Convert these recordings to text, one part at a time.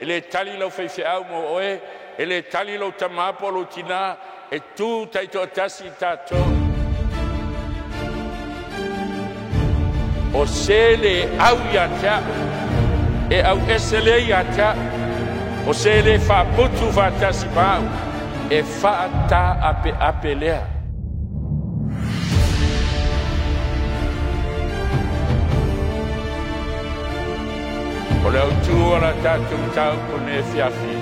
E le tali lau faifeau mo oe, e le tali lou tama po o lou tina, e tu taitoatasi tatou. O se le au ia te au, e au ese lea ia te au. O se le faaputu faatasi ma au, e faataapeape lea. O le autu o la tatou mataupu nei afiafi,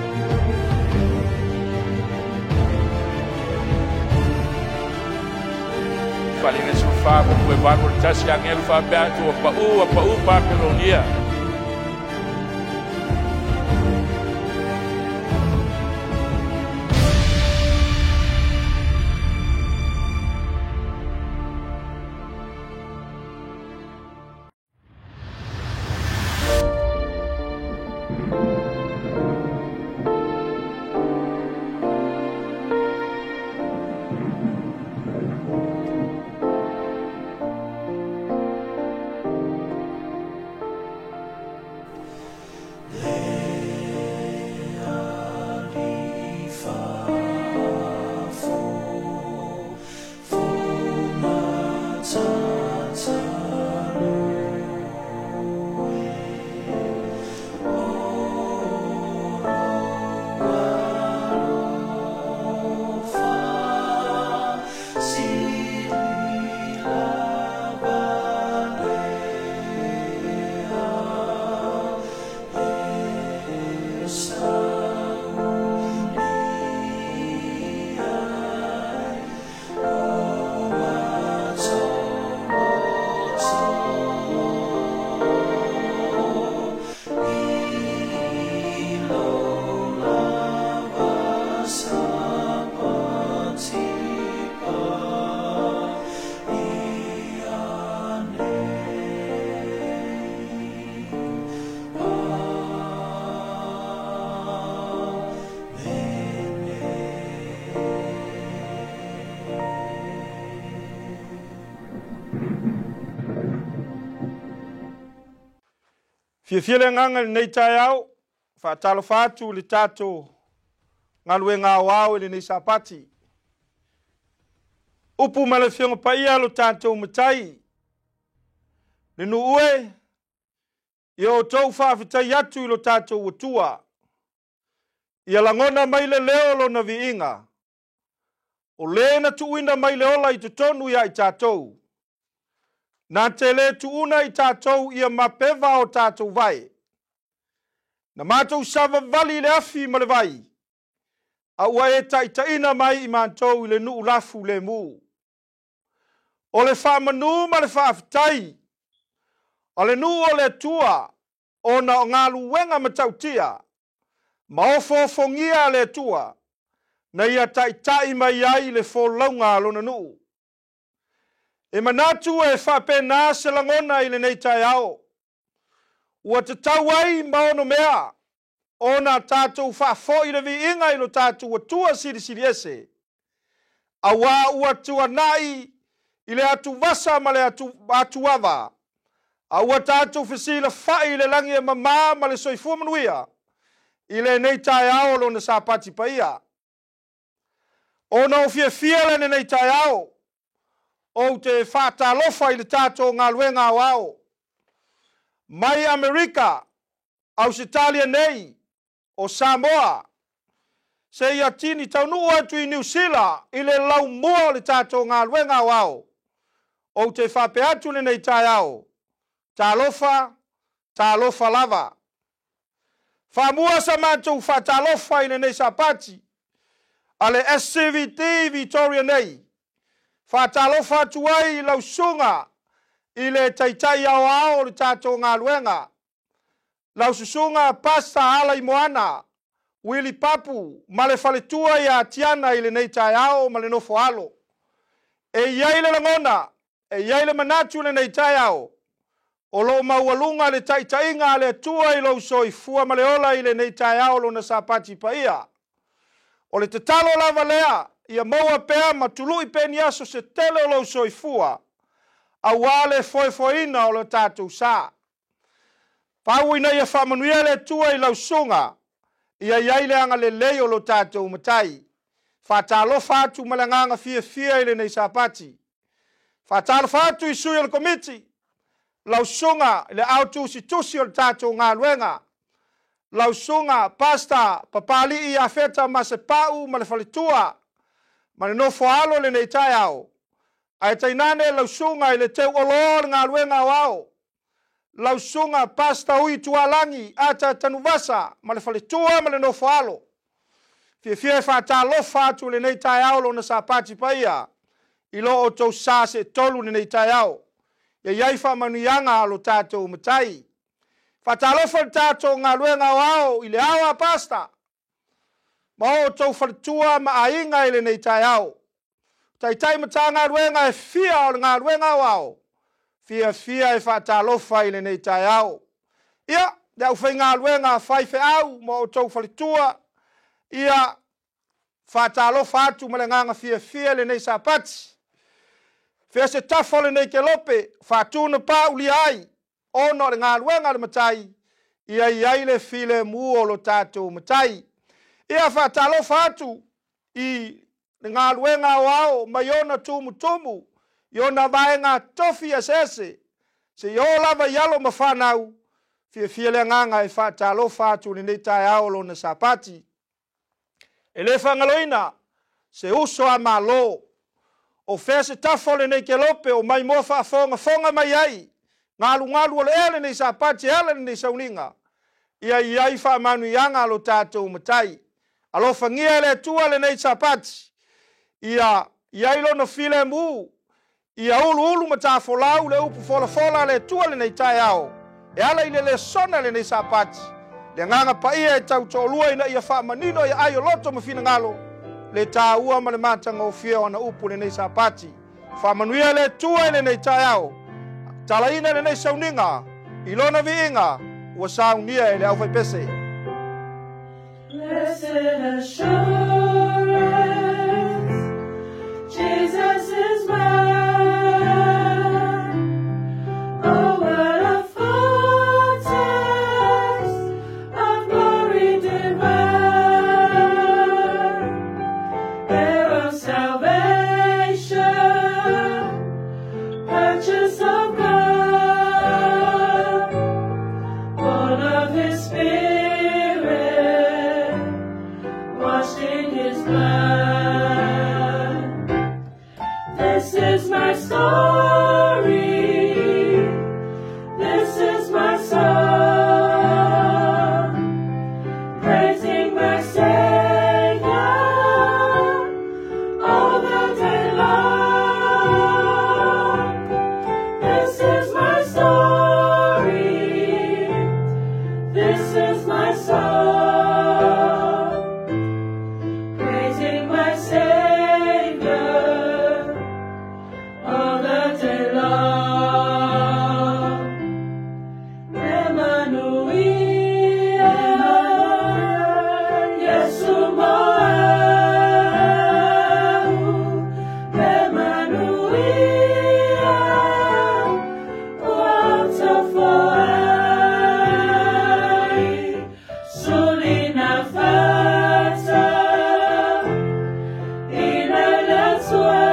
Faaaliga 14:81, agelu faapea atu, ua pau, ua pau Papelonia. Fiafia le agaga i lenei taeao, faatalofa atu i le tatou galuega aoao i lenei Sapati. Upu ma le Afioga Paia lo tatou Matai, le nuu e, ia outou faafetai atu i lo tatou Atua, ia lagona mai le leo o lona viiga, o le na tuuina mai le ola i totonu ia i tatou, na te le tuuna i tatou ia mapeva o tatou vai, na matou savavali i le afi ma le vai, a ua e taitaiina mai i matou i le nuu lafu lemu. O le faamanu ma le faafetai a le nuu o le Atua, ona o galuega matautia ma ofoofogia a le Atua, na ia taitai mai ai le folauga a lona nuu. E manatu e faapena se lagona i lenei taeao, ua tatau ai ma ono mea ona tatou faafoi le viiga i lo tatou Atua Silisili Ese, aua ua tuanai i le atuvasa ma le atuava, a ua tatou fesilafai i le lagi e mama ma le soifua manuia i lenei taeao o lona Sapati paia. Ona o fiafia lenei taeao, ou te faatalofa i le tatou galuega aoao mai Amerika, Ausetalia nei, o Samoa, seia tini taunuu atu i Niu Sila i le laumua o le tatou galuega aoao. Ou te faapea atu lenei taeao, talofa, talofa lava. Faamua sa matou faatalofa i lenei Sapati a le SCVD Victoria nei. Faatalofa atu ai i lau susuga i le taitai aoao o le tatou galuega, lau susuga Pasta Ala i Moana, Willy Papu ma le faletua ia Tiana i lenei taeao ma le nofo alo. E i ai le lagona, e i ai le manatu i lenei taeao, o lo o maualuga le taitaiga a le Atua i lou soifua ma le ola i lenei taeao lona Sapati paia. O le tatalo lava lea, ia maua pea ma tului pea ni aso se tele o lou soifua, aua le foefoeina o lo tatou sa. Pau ina ia faamanuia le Atua i lau susuga, Ia i ai le agalelei o lo tatou Matai. Faatalofa atu ma le agaga fiafia i lenei Sapati. Faatalofa atu i sui o le Komiti, lau susuga i le au tusitusi o le tatou galuega, lau susuga Pastor Papali'i Iafeta Masepau ma le faletua ma le nofo a alo i lenei taeao, ae tainane lau susuga i le teuoloa o le galuega aoao, lau susuga Pastor Ui Tualagi Ata Tanuvasa ma le faletua ma le nofo a alo. Fiafia e faatalofa atu i lenei taeao lona Sapati paia i lo outou sa seetolu i lenei taeao. Ia i ai faamanuiaga a lo tatou Matai. Faatalofa i le tatou galuega aoao i le ao a Pastor ma outou faletua ma aiga i lenei taeao. Taitai Matagaluega e fia o le galuega aoao, fiafia e faatalofa i lenei taeao. Ia, le aufaigaluega faifeau ma outou faletua, ia, faatalofa atu ma le agaga fiafia i lenei Sapati. Fea se tafa o lenei kelope, faatuna paulia ai, ona o le galuega a le Matai, ia i ai le filemu o lo tatou Matai. Ia, faatalofa atu i le galuega aoao mai ona tumutumu, i ona vaega tofi eseese, seia oo lava i alo ma fanau, fiafia le agaga e faatalofa atu i lenei taeao lona Sapati. E le faagaloina se uso a Malo, o fea se tafa o lenei kelope o maimoa faafogafoga mai ai, galugalu o le ea lenei Sapati e ala i lenei sauniga, ia i ai faamanuiaga a lo tatou Matai. Alofagia e le Atua lenei Sapati, ia i ai lona filemu, ia uluulu matafolau le upu folafola a le Atua lenei taeao, e ala i le lesona lenei Sapati, le agaga paia e tautoalua ina ia faamanino i aai o loto ma finagalo, le taua ma le matagofie o ana upu lenei Sapati. Faamanuia le Atua i lenei taeao, talaina lenei sauniga, i lona viiga, ua saunia e le aufaipese. Blessed assurance, Jesus is mine. Oh, what a foretaste of glory divine, heir of salvation, purchase of God, born of His Spirit, washed in His blood. This is my story, this is my song, praising my Savior all the day long. This is my story, this is my song, praising my Savior all the day long. Emmanuel, Yesu mo'au, Emmanuel, ua tafoai, sulina fata, ina le Atua,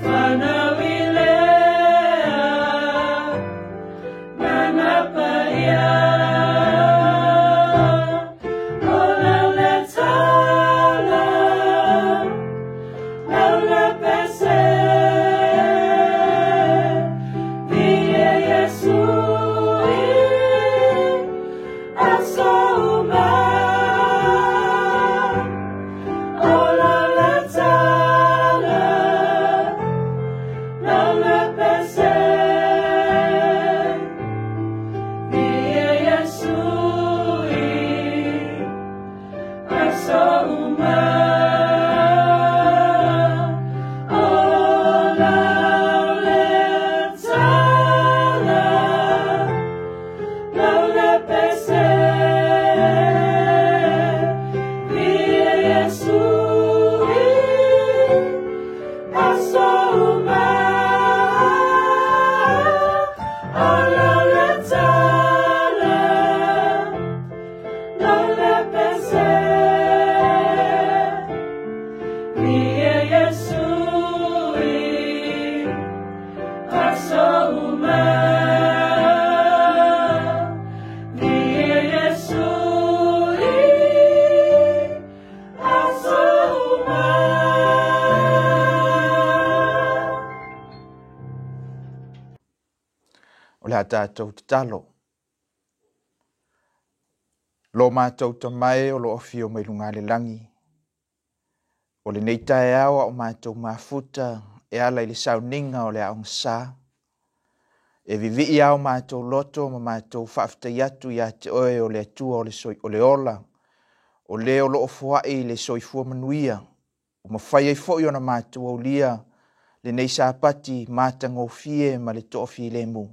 fanau i lea, nana paia. O lau le tala, lau le pese, Vie Iesu i aso uma. O lau le tala, lau le pese, Vie Iesu i aso uma. O lau le tala, lau le pese, Vie Iesu i aso uma. O lau le tala, A tatou tatalo. Lo matou Tama e o lo o afio mai luga le lagi, o lenei taeao a o matou mafuta e ala i le sauniga o le aoga sa, e vivii a o matou loto ma matou faafetai atu ia te oe o le Atua o le, soi, o le ola, o le o lo o foai le soifua manuia, ua mafai ai foi ona matou aulia lenei Sapati matagofie ma le toafilemu,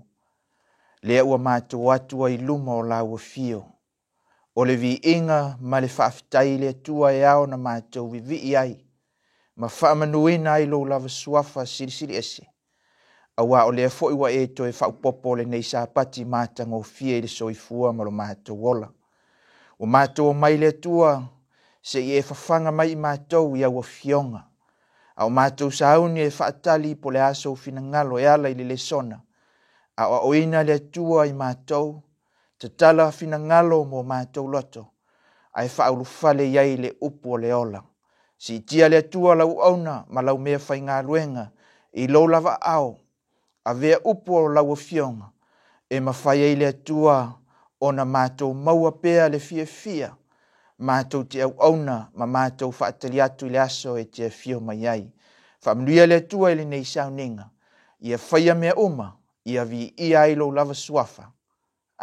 lea ua matou o atu ai i luma o lau afio. O le viiga ma le faafetai i le Atua e ao ona matou vivii ai ma faamanuina ai lou lava suafa silisili ese, auā o lea foi ua e toe faaopoopo lenei Sapati matagofie i le soifua ma lo matou ola. Ua matou omai le Atua se i e fafaga mai i matou i au afioga, a o matou sauni e faatali po o le a sou finagalo e ala i le lesona, aoaoina le Atua i matou, tatala finagalo mo matou loto, ae faaulufale i ai le upu o le ola. Siitia le Atua lau auauna ma lau mea faigaluega i lou lava aao, avea upu o lau Afioga e mafai ai le Atua ona matou maua pea le fiafia matou te auauna ma matou faatali atu i le aso e te afio mai ai. Faamanuia le Atua i lenei sauniga, ia faia mea uma, ia viia ai lou lava suafa.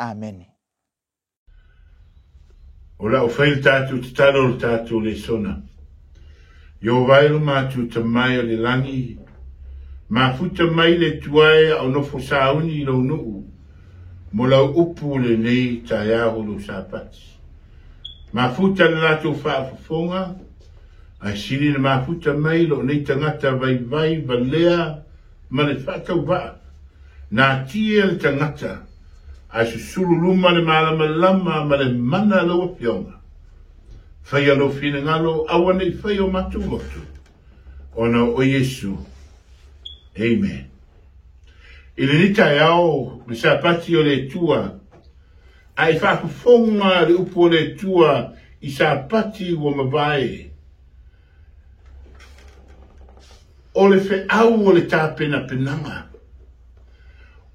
Amene. O le a ou fai le tatou tatalo o le tatou lesona. Ieova e lo matou Tama e o le lagi, mafuta mai le Atua e a o nofo sauni i lou nuu mo lau upu lenei taeao o lou Sapati. Mafuta le latou faafofoga, ae sili na mafuta mai lou nei tagata vaivai valea ma le faatauvaa. Natia le tagata ae susulu luma le malamalama ma le mana a lau Afioga. Faia lou finagalo, aua ne i faia o matou loto, ona o Iesu. Amen. I lenei taeao, le Sapati o le Atua, a e faafofoga le upu o le Atua i Sapati ua mavae, o le feau o le tapenapenaga,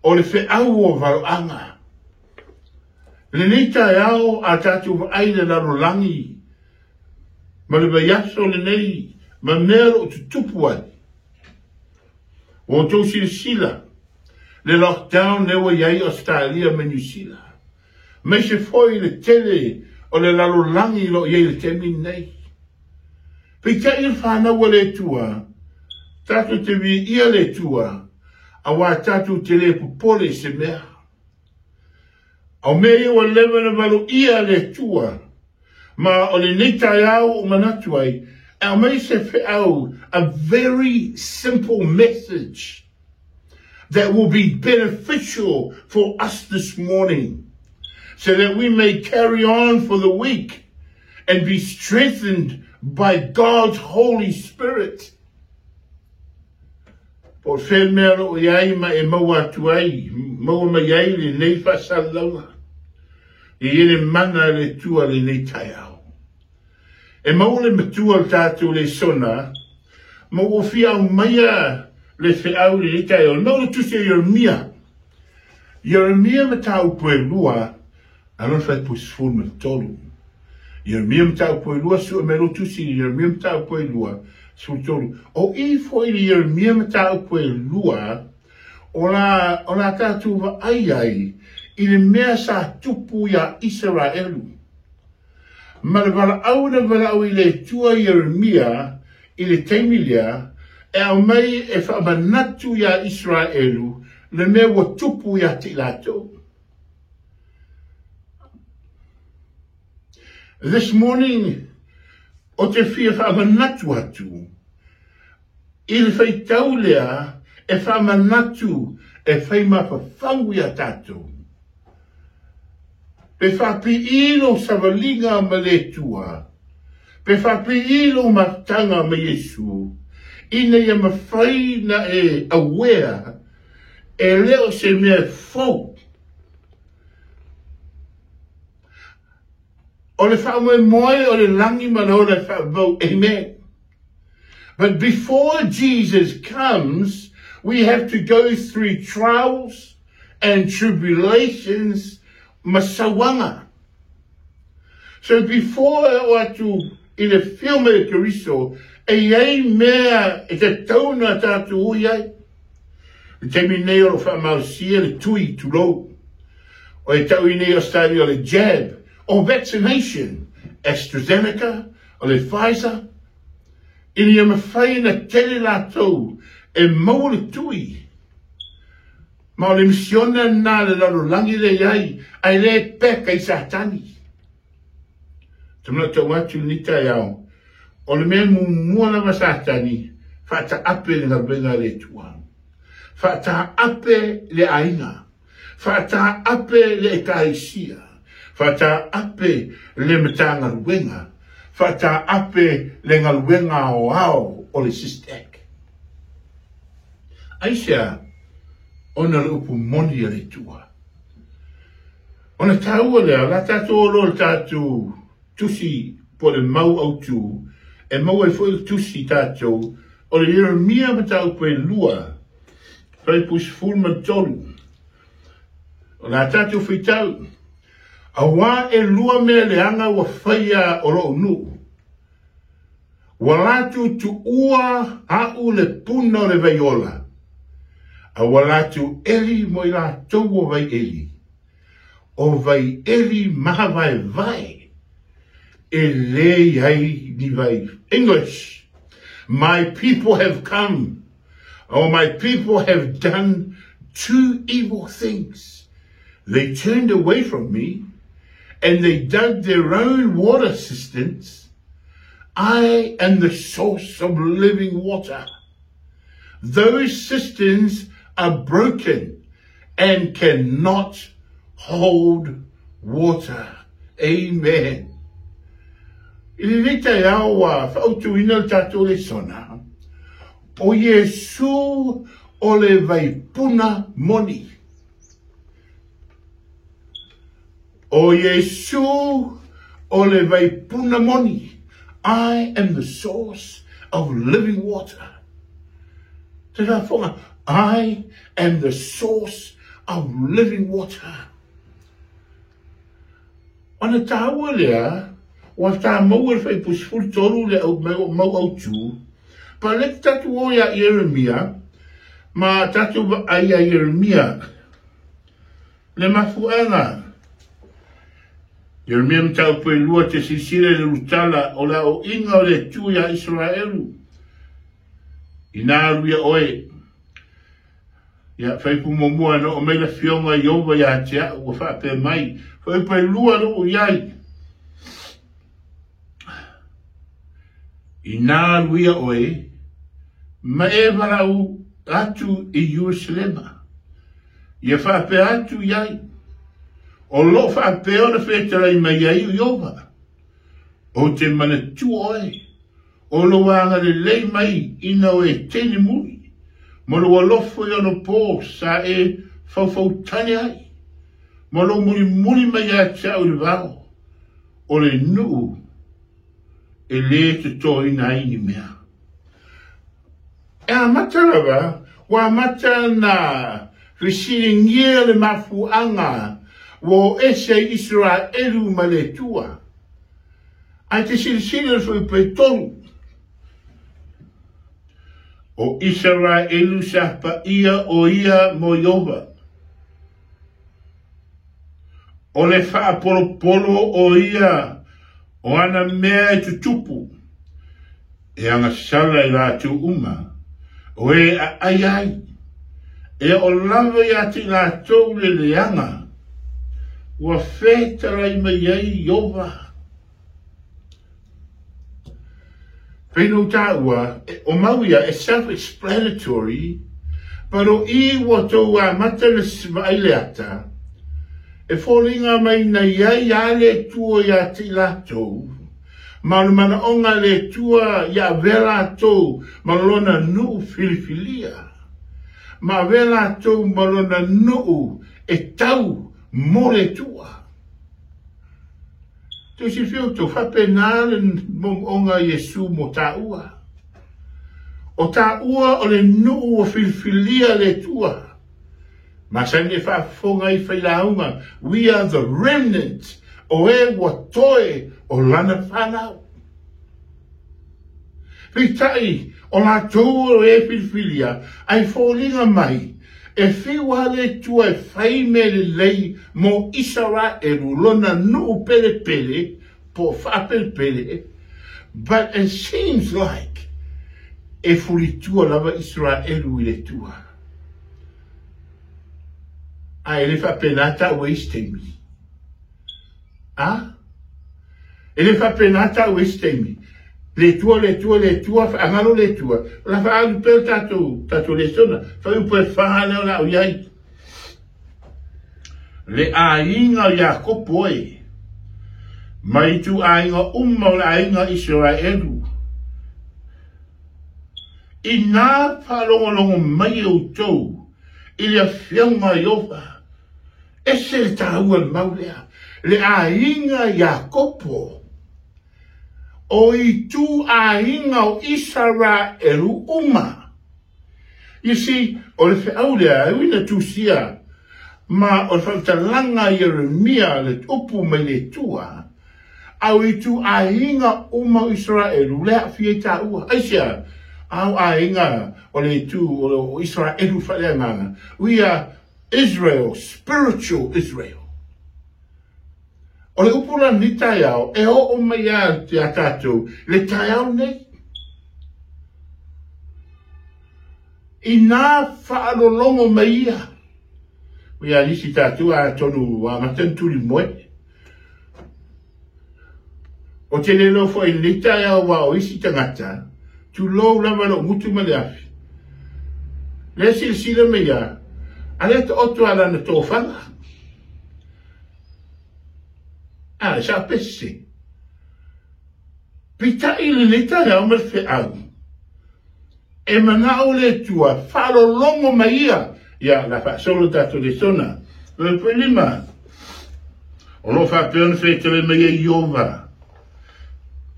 o le feau o valoaga. Lenei taeao a tatou vaai le lalolagi ma le vaiaso lenei ma mea o lo o tutupu ai, ua outou silasila le lockdown lea ua i ai Ausetalia ma Niu Sila, aemaise foi le tele o le lalolagi o lo o i ai i le taimi lenei. Peitai le fanau a le Atua, tatou te viia le Atua, auā tatou te le popole i se mea. A o mea ia ua leva ona valoia le Atua, ma o lenei taeao ua ou manatu ai, e aumai se feau, a very simple message that will be beneficial for us this morning, so that we may carry on for the week and be strengthened by God's Holy Spirit. Po o fea le mea o lo o i ai ma e maua atu ai, maua mai ai lenei faasalalauga. E i ai le mana a le Atua lenei taeao. E maua le matua o le tatou lesona, ma ua fia aumaia le feau i lenei taeao. E maua le tusi o Ieremia. Ieremia mataupu e 2, a lona fuaiupu 13. Ieremia mataupu e 2, sue mai lou tusi i Ieremia mataupu e 2, 13. O i foi le Ieremia mataupu e 2, o la, o la tatou vaai ai i le mea sa tupu iā Isaraelu. Ma le valaau na valaau i le Atua Ieremia i le taimi lea, e aumai e faamanatu iā Isaraelu le mea ua tupu iā te i latou. This morning, o te fia faamanatu atu i le faitau lea e faamanatu e fai mafaufau iā tatou. Pe faapii lou savaliga ma le Atua, pe faapii lou mafutaga ma Iesu, ina ia mafai na e aware e le o se mea fou. O le faamoemoe o le lagi ma le ola e faavau. Amen. But before Jesus comes, we have to go through trials and tribulations ma sauaga. So before e oo atu i le afio mai o Keriso, e i ai mea e tatau ona tatou ui ai. I le taimi lenei o lo o faamalosia le tui, tulou, o e tau i nei Australia o le jab or vaccination, AstraZeneca, o le Pfizer, ina ia mafai ona tele latou e maua le tui. Ma o le misiona lena a le lalolagi lea i ai, ae le peka i Satani. Ou te manatu tau atu i lenei taeao, o le mea muamua lava Satani, faataape le galuega a le Atua. Faataape le aiga. Faataape le ekalesia. Faataape le Matagaluega. Faataape le galuega aoao o le SYSTAC. Aisea? Ona o le upu moni a le Atua. Ona taua lea, o le a tatou o loa i le tatou tusi po o le mau autu, e maua ai foi le tusi tatou o le Ieremia mataupu e 2, fuaiupu 13. O le a tatou faitau, Auā e lua mea leaga ua faia o lou nuu, Ua latou tuua aʻu le puna o le vai ola, a ua latou ʻeli mo i latou o vai ʻeli, o vai ʻeli mahavaevae e lē i ai ni vai. English, My people have come, or my people have done two evil things. They turned away from me, and they dug their own water cisterns. I am the source of living water. Those cisterns are broken and cannot hold water. Amen. I lenei taeao ua faautuina le tatou lesona, o Iesū o le vaipuna moni. O Iesū o le vaipuna moni. I am the source of living water. Te faafofoga, I am the source of living water. Ona taua lea, ua tāmaua le fuaiupu 13 le au, mau autu, pa le tatou o iā Ieremia, ma tatou vaai iā Ieremia, le mafuaaga. Ieremia mataupu e 2 te silasila i le lutala o le aoaiga o le Atua iā Isaraelu. Inā alu ia oe, Ia, fuaiupu muamua, na oo mai le Afioga Ieova ia te au, ua faapea mai, Fuaiupu e lua lou i ai, Inā alu ia oe, ma e valaau atu i Ierusalema. Ia faapea atu i ai, O loo faapea ona fetalai mai ai o Ieova, Ou te manatua oe, O lou agalelei mai ina o e teine muli, ma lou alofa i ona pō sa e faufautane ai, ma lou mulimuli mai ia te au i le vao, o le nuu e lē totoina ai ni mea. E amata lava, ua amata na fesiligia le mafuaaga ua o ese ai Iseraelu ma le Atua. Ae te silasila le fuaiupu e 3, O Isaraelu sa paia o ia mo Ieova. O le faapolopolo o ia o ana mea e tutupu, e agasala i latou uma, o e aai ai, e oo lava ia te i latou le leaga, ua fetalai mai ai Ieova. Pei ona ou taua, o mau ia e self-explanatory, but o i ua tou amata na vaai le ata, e foliga mai na i ai a le Atua ia te i latou, ma o le manaoga a le Atua ia avea latou ma lona nuu filifilia, ma avea latou ma lona nuu e tau mo le Atua. Tou silafia outou, faapena le moomooga a Iesu mo taua. O taua o le nuu ua filifilia e le Atua. Masani e faafofoga ai failauga, we are the remnant, o e ua toe o lana fanau. Peitai, o latou o e filifilia, ae foliga mai, e fiu lava le Atua e fai mea lelei mo Isaraelu, lona nuu pelepele, po o faapelepele, but it seems like e fulitua lava Isaraelu i le Atua. Ae le faapena taua i isi taimi. A? E le faapena taua i isi taimi. Le Atua, le Atua, le Atua, faagalo le Atua. O le a faaalu pea le tatou, tatou lesona. Fuaiupu e fa lea o le a ou i ai. Le aiga o Iakopo e, mai ituaiga uma o le aiga Isaraelu, Inā faalogologo mai outou i le Afioga a Ieova, ese le taua le mau lea, le aiga Iakopo, o ituaiga o Isaraelu uma. You see, o le feau lea, e ui ina tusia ma o le faamatalaga a Ieremia le upu mai le Atua, A o ituaiga uma o Isaraelu lea aafia ai taua. Aisea? A o aiga o le itu o Isaraelu faaleagaga. We are Israel, spiritual Israel. O le upu la lenei taeao e oo mai ia ia tatou le taeao nei. Inā faalologo mai ia. Ia nisi tatou atonu ua amata ona tuli moe. Ou te le iloa foi i lenei taeao aua o isi tagata, tulou lava lou gutu ma le afi. Lea silasila mai ia, a lea taoto a lana tofaga. A, e sao pese. Peitai i lenei taeao ma le feau, E manao le Atua faalologo mai ia. Ia, la faasolo tatou lesona. 5. O lo o faapea ona fetalai mai ai Ieova,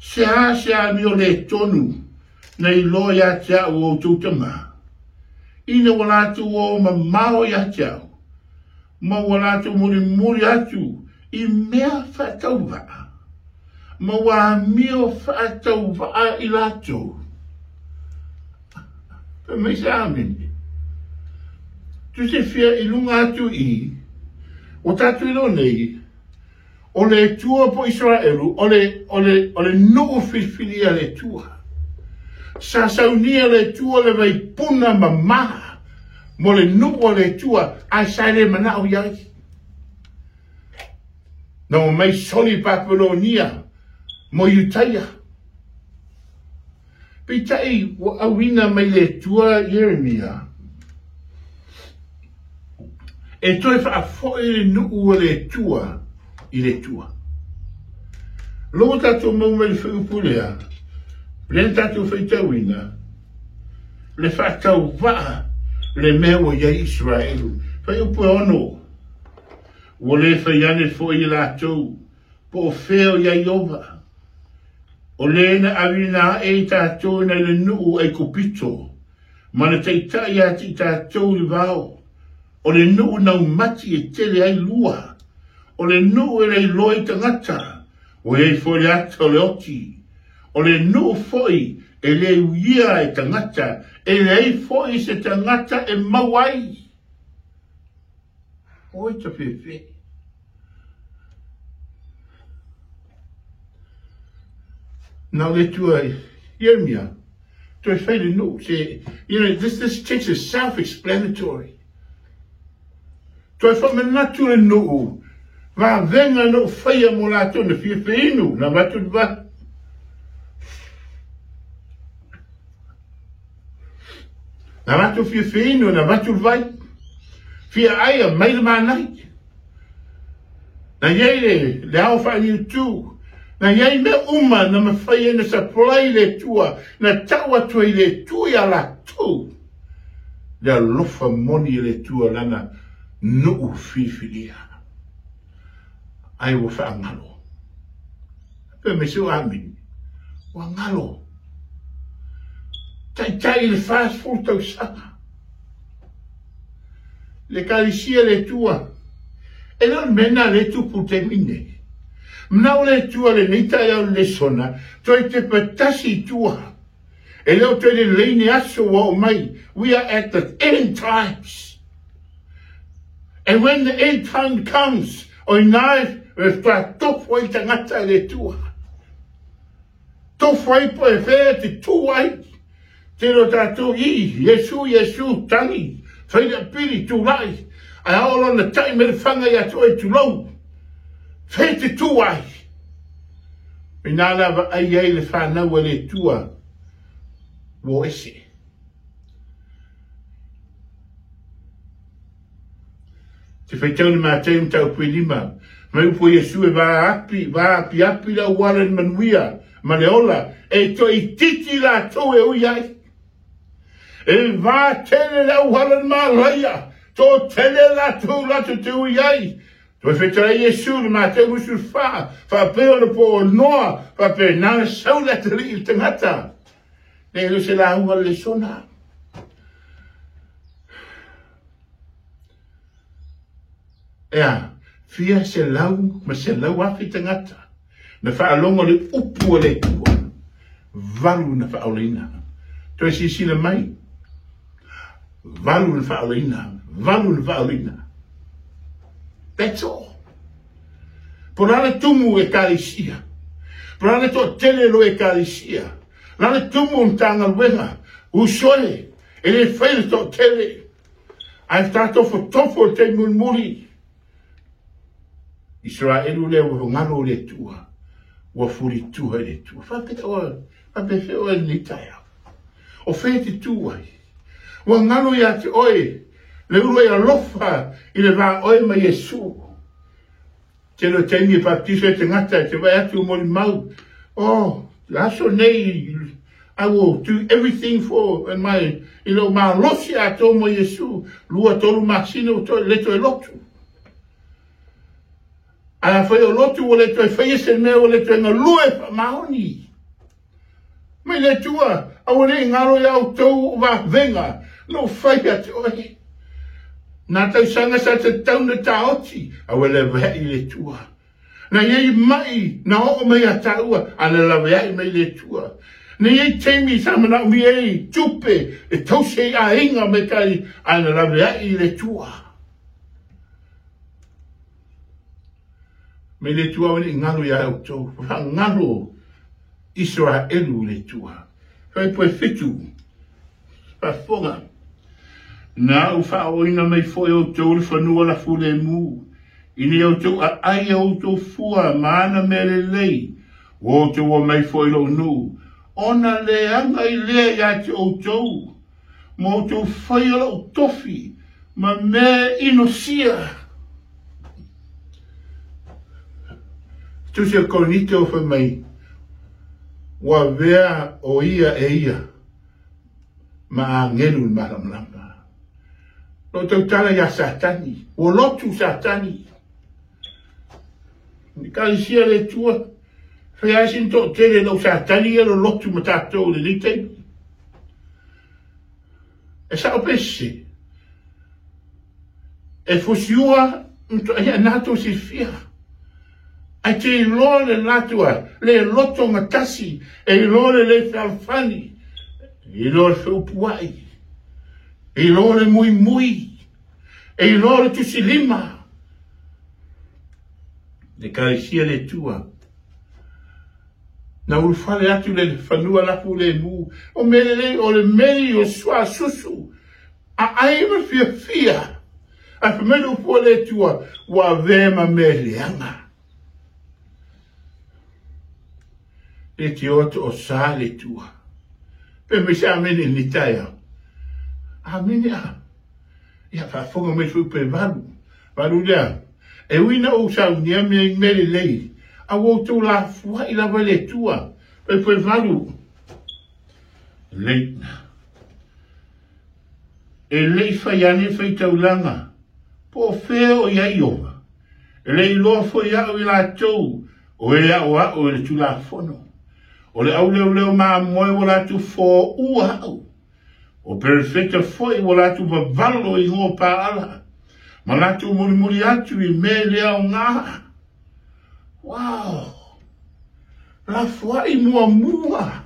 Se a se amio le tonu na iloa ia te au o outou tama, ina ua latou o mamao ia te au, ma ua latou mulimuli atu i mea faatauvaa, ma ua amio faatauvaa i latou. Fai mai se amene. Tusefia i luga atu i, ua tatou iloa nei, o le Atua po Isaraelu, o le, o le, o le nuu filifilia le Atua. Sa saunia le Atua le vaipuna mamā mo le nuu a le Atua, ae sa le manao i ai. Na omai soli Papelonia mo Iutaia. Peitai ua auina mai le Atua Ieremia e toe faafoi le nuu a le Atua i le Atua. Loa tatou mau mai le fuaiupu lea, lea na tatou faitauina, le faatauvaa le mea ua i ai Isaraelu. Fuaiupu e 6. Ua le fai ane foi e latou, po o fea o i ai Ieova, o le na aveina aʻe i tatou nai le nuu Aikupito, ma na taitai atu i tatou i le vao, o le nuu naumati e tele ai lua, o le nuu e leiloa i tagata, ua i ai foi le ata o le oti, o le nuu foi e le uia e tagata, e leai foi se tagata e mau ai. Oi ta fefe. Na o le Atua Ieremia, toe fai le nuu. Se, you know, this, this text is self-explanatory. Toe whamanatu le nuu, vavenga na o whaia mo lātou na fia wheinu, na vatu le vai. Na latou fia feinu, na avatu le vai. Fia ai a mai le mānai. Na i ai le, le ao faaniutu. Na i ai mea uma na mafai ai na supply le Atua, na tau atu ai le Atua ia latou. Le alofa moni e le Atua lana nuu filifilia. Ai ua faagalo. Fai mai se ua amini. Ua galo. Taitai i le 40 tausaga. Le Ekalesia le Atua, e le o le mea lena lea e tupu i le taimi lenei. Manao le Atua lenei taeao i le lesona, toe tepa tasi i tua. E le o toe lelei ni aso ua oo mai. We are at the end times. And when the end time comes, o ina e faatoa tofu ai tagata e le Atua. Tofu ai po e fea e te tū ai. Tele o tatou i, Iesu, Iesu, tangi, fai le apili, tulai, ae a oo loa na tai mai le faga ia te oe, tulou, fea e te tū ai. Inā la vaai ai le fanau a le Atua ua o ese. Te faitau le Matei mataupu e lima, mai upu a Iesu e vaapi, vaapiapi le auala i le manuia ma le ola, e toaitiiti latou e ui ai. E va tele le auala i le malaia, toatele latou latou te ui ai. Toe fetalai Iesu i le Matei 24, faapea ona po o Noa, faapena na sau le atalii i le tagata. Nei le se lauga le lesona. Ea, fia selau ma 100,000 tagata na faalogo le upu a le Atua, valu na faaolaina. Toe silasila mai, valu na faaolaina, valu na faaolaina. That's all. Po la le tumu ekalesia, po la le toatele lo ekalesia, la le tumu o Matagaluega, uso e, e le fai le toatele. Ae faatofotofo le taimi mulimuli. Iseraelu lea ua galo i le Atua, ua fulitua i le Atua. Faapea oe, faapea fea oe lenei taeao. O fea e te tu ai? Ua galo ia te oe le uluai alofa i le va oe ma Iesu. Tele o taimi e baptiso ai tagata e te vaai atu molimau, oh, le aso nei, I will do everything for in my, i lou malosi atoa mo Iesu, lua tolu masina ua toe, le toe lotu. Ae afai o lotu ua le toe faia se mea ua le toe galue faamaoni. Mai le Atua, aua ne i galo ia outou o vavega na ou fai ia te oe. Nā tausaga sa tatau na taoti, aua laveai i le Atua. Na i ai mai na oo mai ia tāua, a na laveai mai le Atua. Na i ai taimi sa manaomia ai tupe e tausi ai aiga mai kai, a na laveai i le Atua. Mai le Atua aua ne i galo ia outou, faagalo Iseraelu i le Atua. Faipoe 7, faafofoga. Na ou faaooina mai foi outou i le fanua lafulemu, ina ia outou aai a outou fua ma ana mea lelei, ua outou omai foi i lou nuu, ona leaga ai lea ia te outou, ma outou faia lou tofi ma mea inosia. Tusi o Korinito fai mai, ua avea o ia e ia ma agelu i le malamalama. Lou tautala ia Satani, ua lotu Satani. Ekalesia le Atua, fai lava sina toatele lou Satani ia lolotu ma tatou i lenei taimi. E sao pe sese? E fusiua ia na tou silafia. Ae te iloa le latou a le loto gatasi, e iloa le le fealofani, e iloa le feupuai, e iloa le muimui, e iloa le tusilima. Le Ekalesia le Atua. Na ulufale atu le fanua lafu lemu, o mea lelei o le meli o suasusu, aai ma fiafia. Ae fai mai le upu a le Atua, ua avea ma mea leaga. Le te o atu o sa le Atua. Pe mai se amene i lenei taeao. Amene a. Ia faafofoga mai foi pe valu. Valu lea. E ui na ou saunia mea i mea lelei, a ua outou lafuai lava i le Atua. Pe pe valu. Lei. E le i fai ane faitaulaga, po o fea o i ai Iowa. E le iloa foi au i latou o e aʻoaʻo i le Tulafono. O le ʻauleoleo mamoe ua latou fōʻua aʻu. O perefeta foi ua latou vavalo i igoa paala. Ma latou mulimuli atu i mea le aoga. Wow! Lafoai muamua.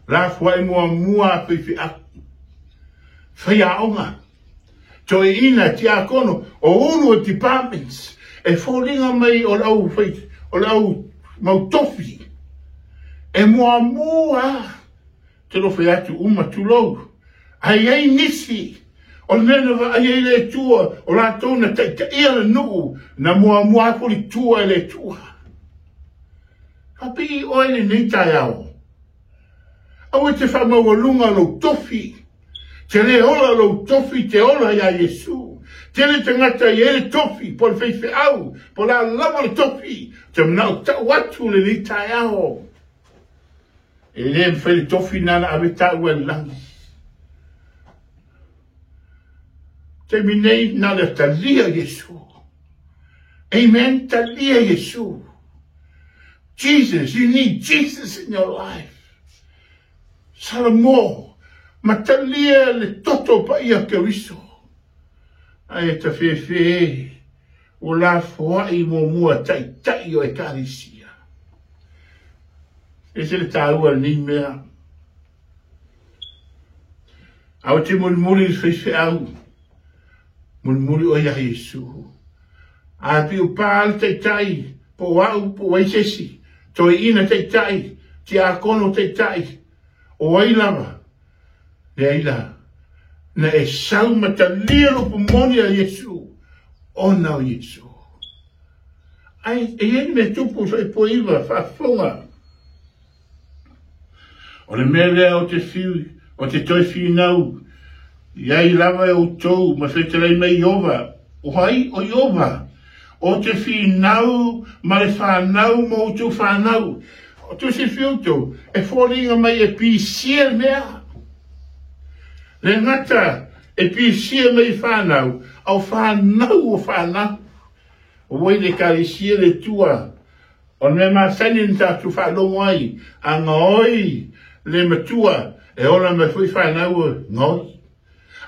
Lafoai muamua a faifeau. Faiaoga. Toeaina, tiakono, o ulu o departments e foliga mai o le au fai, o le au mau tofi e muamua te lofe atu uma tulou. Ae i ai nisi o le mea na vaai ai le Atua, o latou na taitaia le nuu, na muamua afulitua e le Atua. Faapii oe lenei taeao. Aua e te faamaualuga lou tofi. Te le ola lou tofi, te ola iā Iesu. Tele tagata e i ai le tofi, po o le faifeau, po o le a lava le tofi, ou te manao tau atu lenei taeao. E le mafai le tofi lena na ave taua i le lagi. Taimi nei, na le talia Iesu. Amen, talia Iesu. Jesus, you need Jesus in your life. Salamo, ma talia le toto paia Keriso. Ae tafefe e, ua lafoai muamua taitai o Ekalesia. Ese le taua o lenei mea. A ou te mulimuli i le faifeau, mulimuli oe ia Iesu. A piu pa le taitai, po o au, po o ai se isi, toeaina taitai, tiakono taitai, o ai lava, leai la, na e sau ma talia le upu moni a Iesu, ona o Iesu. Ai, e i ai le mea tupu i Faaipoiva, faafofoga. O le mea lea o te fiu, o te toe finau i ai lava e outou ma fetalai mai Ieova, o ai o Ieova? O te finau ma le fanau ma outou fanau. O te silafia outou, e foliga mai e pisia le mea. Le gata e pisia mai i fanau, a o fanau o fanau. Ua i le Ekalesia le Atua O le mea masani na tatou faalogo ai, a gaoi le matua, e ola mai foi fanau e gaoi.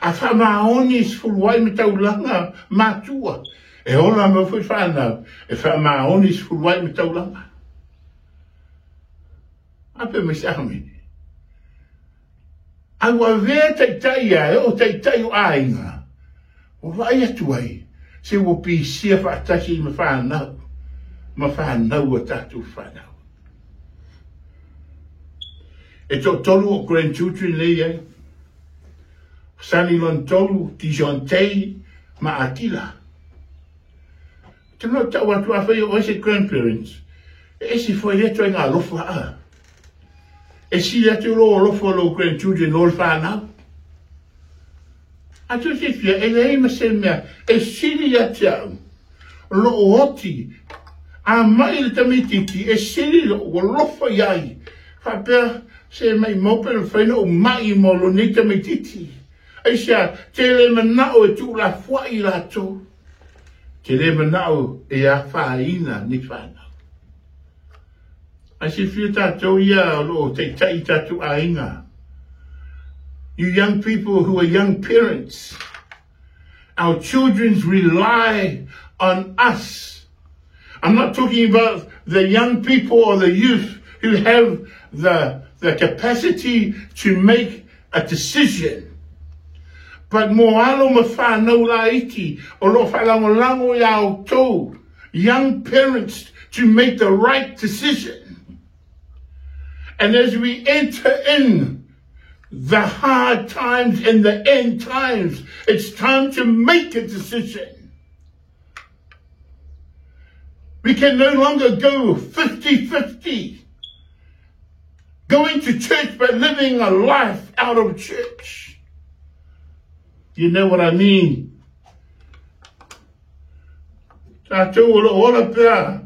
A faamaoni sefuluai ma taulaga matua, e ola mai foi fanau e faamaoni sefuluai ma taulaga. A pe mai se amene. A ua avea taitai ia e oo taitai o aiga, ua vaai atu ai, se ua pisia faatasi ma fanau, ma fanau a tatou fanau. E toatolu o grandchildren lea i ai. Sani lona tolu, Dijonte ma Atila. Te mea tau atu afai o oe se grandparents, e ese foi lea ituaiga alofa a. E sili atu lou alofa o lou grandchildren lo le whanau. A tu silafia, e leai ma se mea e sili ia te au lou oti a mai le tamaititi e sili lou alofa i ai faapea se maimau pe mafai ona ou mai mo lou nei tamaititi. Aisea, te le manao e tuulafoai i latou. Te le manao e afaina nei whanau. Ae silafia tatou ia o lo o taitai i tatou aiga. You young people who are young parents, our children rely on us. I'm not talking about the young people or the youth who have the, the capacity to make a decision. But mō alo ma whānau laiti o lo o faalagolago iā outou young parents to make the right decision. And as we enter in the hard times and the end times, it's time to make a decision. We can no longer go 50-50, going to church but living a life out of church. You know what I mean? Tātou o lo o ola pea,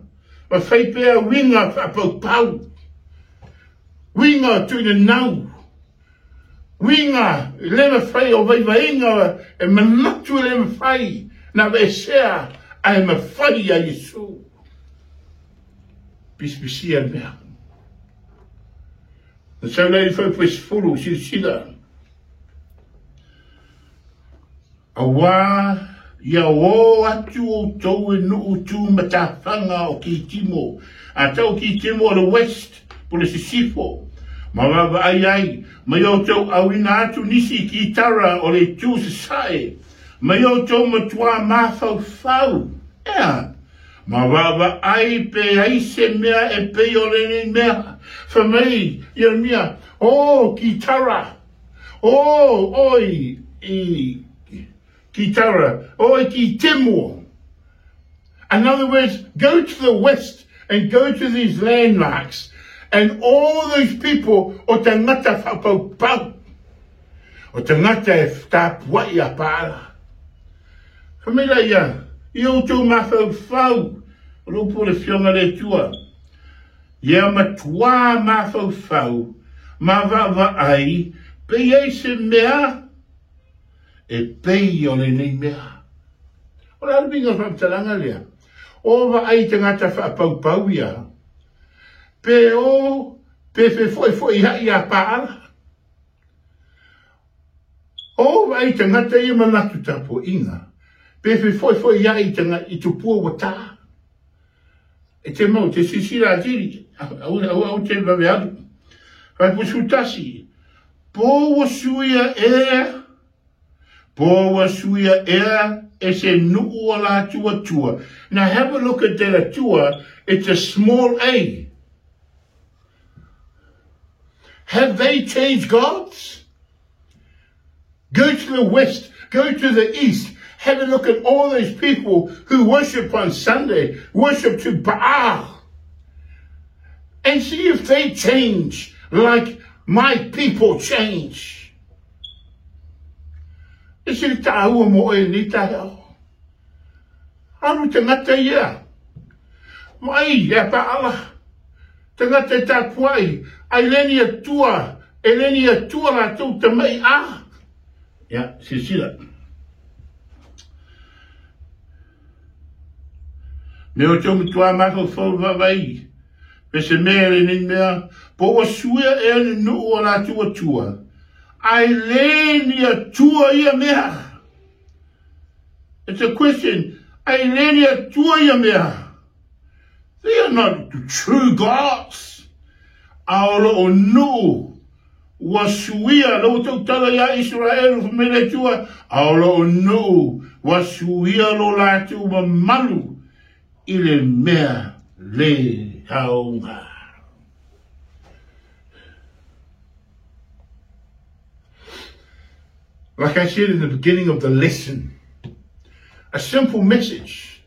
ma whai pea uiga whaapaupau, uiga tuinanau, uiga le mawhai o vaivaiga e manatu e le mawhai, na aveesea ae mawhai ia Iesu. Pisipisia le mea. Na sau lea i le faupu e sefulu, silasila. Auā ia ō atu outou e nuu tumatafaga o Kitimo, a tau Kitimo o le West po le Sisifo, ma vaavaai ai, ma ia outou auina atu nisi i Kitara o le itu Sasae, ma ia outou matuā mafaufau, ea, ma vaavaai pe ai se mea e pei o lenei mea. Fai mai Ieremia, O Kitara! O oi i Kitara, o i ki Timor. In other words, go to the west and go to these landmarks and all those people o tangata whapaupau, o tangata e tapuai a paala. Whamela ia, i outou mafaufau, o le upu o le fionga le tua. Ia matuā mafaufau ma vaavaai pe i ai se mea e pei o lenei mea. O le a le uiga o le faamatalaga lea? O vaai tagata faapaupau ia, pe o pe fefoifoiaʻi a paala. O vaai tagata ia ma latou tapuaiga, pe fefoifoiaʻi i tupua ua tā. E te mau, te silasila atili, aua, aua, aua te vave alu. Faipusu tasi, po ua suia ea, po ua suia ea e se nuu o latou atua. Now have a look at that atua, it's a small a. Have they changed gods? Go to the west, go to the east, have a look at all those people who worship on Sunday, worship to Baal, and see if they change like my people change. E se le tāua mo oe nei taeao. Alu tagata ia. Mai e paala. Tagata e tapuai. Ai le ni atua. E le ni atua latou tamai a. Ia, silasila. Me o te matua mafaufau vaavaai. Pe se mea lenei mea, po ua suia ea le nuu o latou atua. Ai le ni atua ia mea. It's a question. Ai le ni atua ia mea. They are not the true gods. A o loo nuu ua suia la ua tautala iā Iseraelu fai mai le Atua, a o loo nuu ua suia lo latou mamalu i le mea le aoga. Like I said in the beginning of the lesson, a simple message.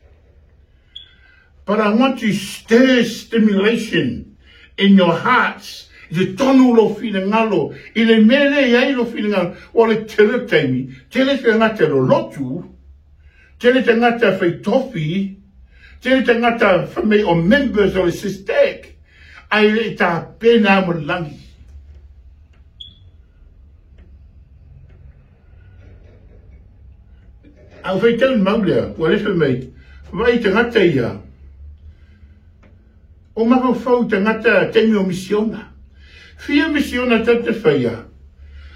But I want to stir stimulation in your hearts i te tonu lo finagalo, i le mea lea i ai lo finagalo, o le tele taimi, tele tagata lolotu, tele tagata fai tofi, tele tagata fai mai o members o le SISTEC, ae le i tapena mo le lagi. A ua faitau le mau lea, ua le fai mai, vaai tagata ia, o mafaufau tagata taimi o misiona. Fia misiona tatou te faia,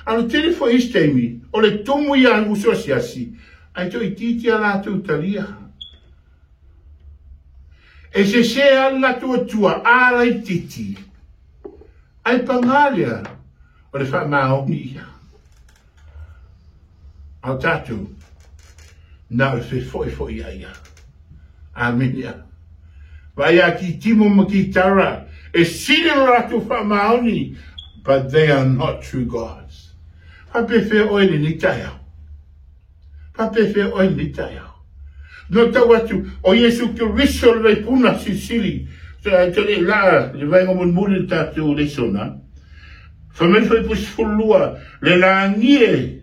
a o le tele foi isi taimi, o le tumu ia a uso asiasi, ae toaitiiti a latou talia. E sese lava le latou atua a laitiiti, ae pagā lea, o le faamaoni ia. A o tatou, na o le fefoifo'i ia ia. Amene. Vaai a Kitimo ma Kitara, e sili lo latou faamaoni, but they are not true gods. Faapefea oe lenei taeao? Faapefea oe lenei taeao? No tau atu, o Iesu Keriso le vaipuna silisili, te le laa le vaega mulimuli le tatou lesona. Fai mai le Fuaiupu 12, le lagi e,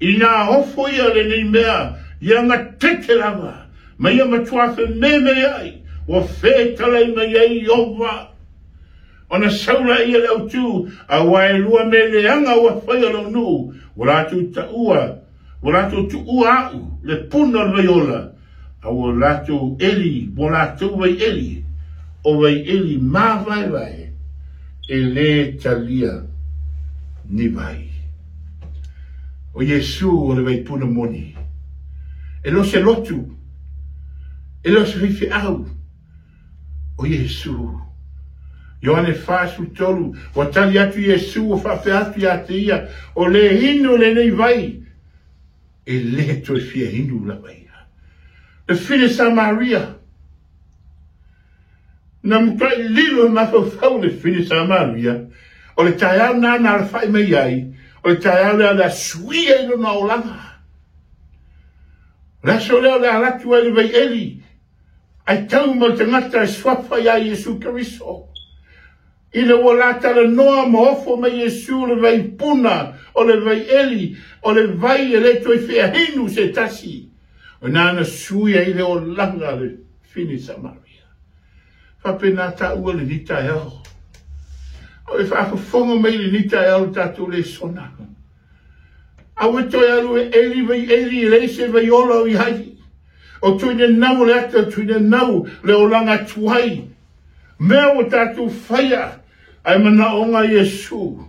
inā ofo ia lenei mea, ia gatete lava, ma ia matua fememeai, ua fetalai mai ai Ieova. Ona sau laia le autū, aua e lua mea leaga ua faia lou nuu, ua latou taua, Ua latou tuua aʻu, le puna o le vai ola, a ua latou ʻeli mo latou vai ʻeli, o vai ʻeli māwaewae, e lē talia ni vai. ʻO Iesū o le vai puna moni. E le o se lotu, e le o se faifeau, o Iesu. Ioane 43, ua tali atu Iesu ua faapea atu ia te ia, o le inu lenei vai, e le toe fia inu lava ia. Le fine Samaria, na matuai lilo i mafaufau le fine Samaria, o le taeao na na alafai mai ai, o le taeao lea o le a suia i lona olaga. O le aso lea o le a alu atu ai le vaieli, Ai tau ma le tagata e suafa iā Iesu Keriso. Ina ua la talanoa ma ofo mai Iesu le vai puna o le vai eli, o le vai e le toe feahinu se tasi, o ina na sui ai le olaga a le fine Samaria. Faapena taua lenei taeao. A o e faafofoga mai lenei taeao le tatou lesona. Aua e toe alu e eli vai eli e leai se vai ola o i ai. O tuinenau o le ata, tuinenau le olaga tuai. Mea ua tatou faia, ae manaoga Iesu.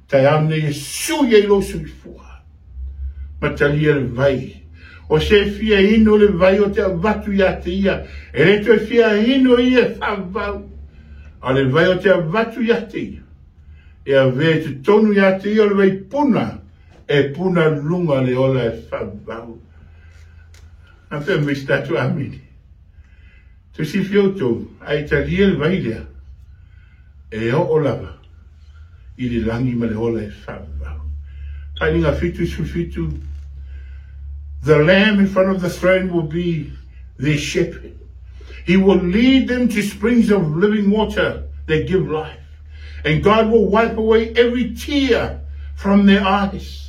Taeao nei e sui ai lou soifua. Ma talia le vai. O se fia inu le vai o te avatu ia te ia. E le toe fia inu ia e faavau. A le vai o te avatu ia te ia. E avea i totonu ia te ia o le vai puna. E puna lunga le ola e faavau. A fea mai se tatou amene. Tou silafia outou, a e talia le vai lea, e oo lava i le lagi ma le ola e faavavau. Faailiga 77, The Lamb in front of the throne will be their shepherd. He will lead them to springs of living water that give life. And God will wipe away every tear from their eyes.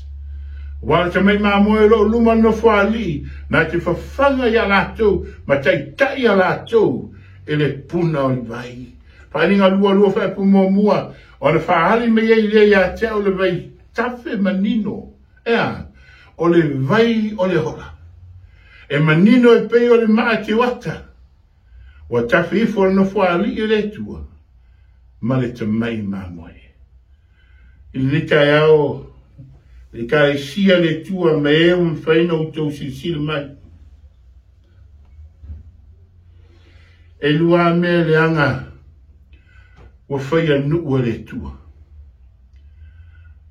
Aua le tamai mamoe o lo o luma nofo alii, na te fafaga ia latou ma taitai ia latou e le puna o le vai. Faaaliga lualua faaipu muamua, ona faaali mai ai lea ia te au le vai tafe manino, ea, o le vai o le ola. E manino e pei o le maa teuata, ua tafe ifo le nofo alii o le Atua ma le tamai mamoe. I lenei taeao, le Ekalesia le Atua ma e ua mafai ona outou silasila mai. E lua mea leaga ua faia nuu e le Atua.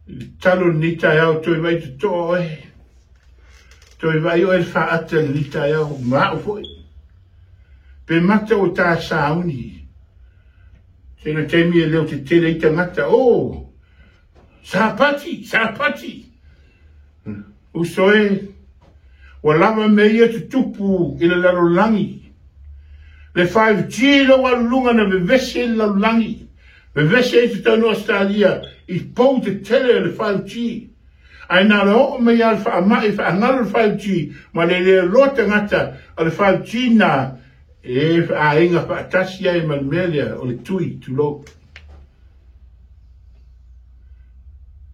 I le talo lenei taeao, toe vaai totoa oe. Toe vaai oe le faaata lenei taeao, ma au foi. Pe mata o ta sauni. Tele taimi e leo tetele ai tagata, oh, Sapati, Sapati! Uso e, ua lava mea ia tutupu i le lalolagi. Le 5G lea ua alu luga na vevesi ai le lalolagi. Vevesi ai totonu o Ausetalia i pou tetele o le 5G. Ae na o le oo mai lava le faamai faagalo le 5G ma le leloa tagata o le 5G na e aiga faatasi ai ma le mea lea o le tui, tulou.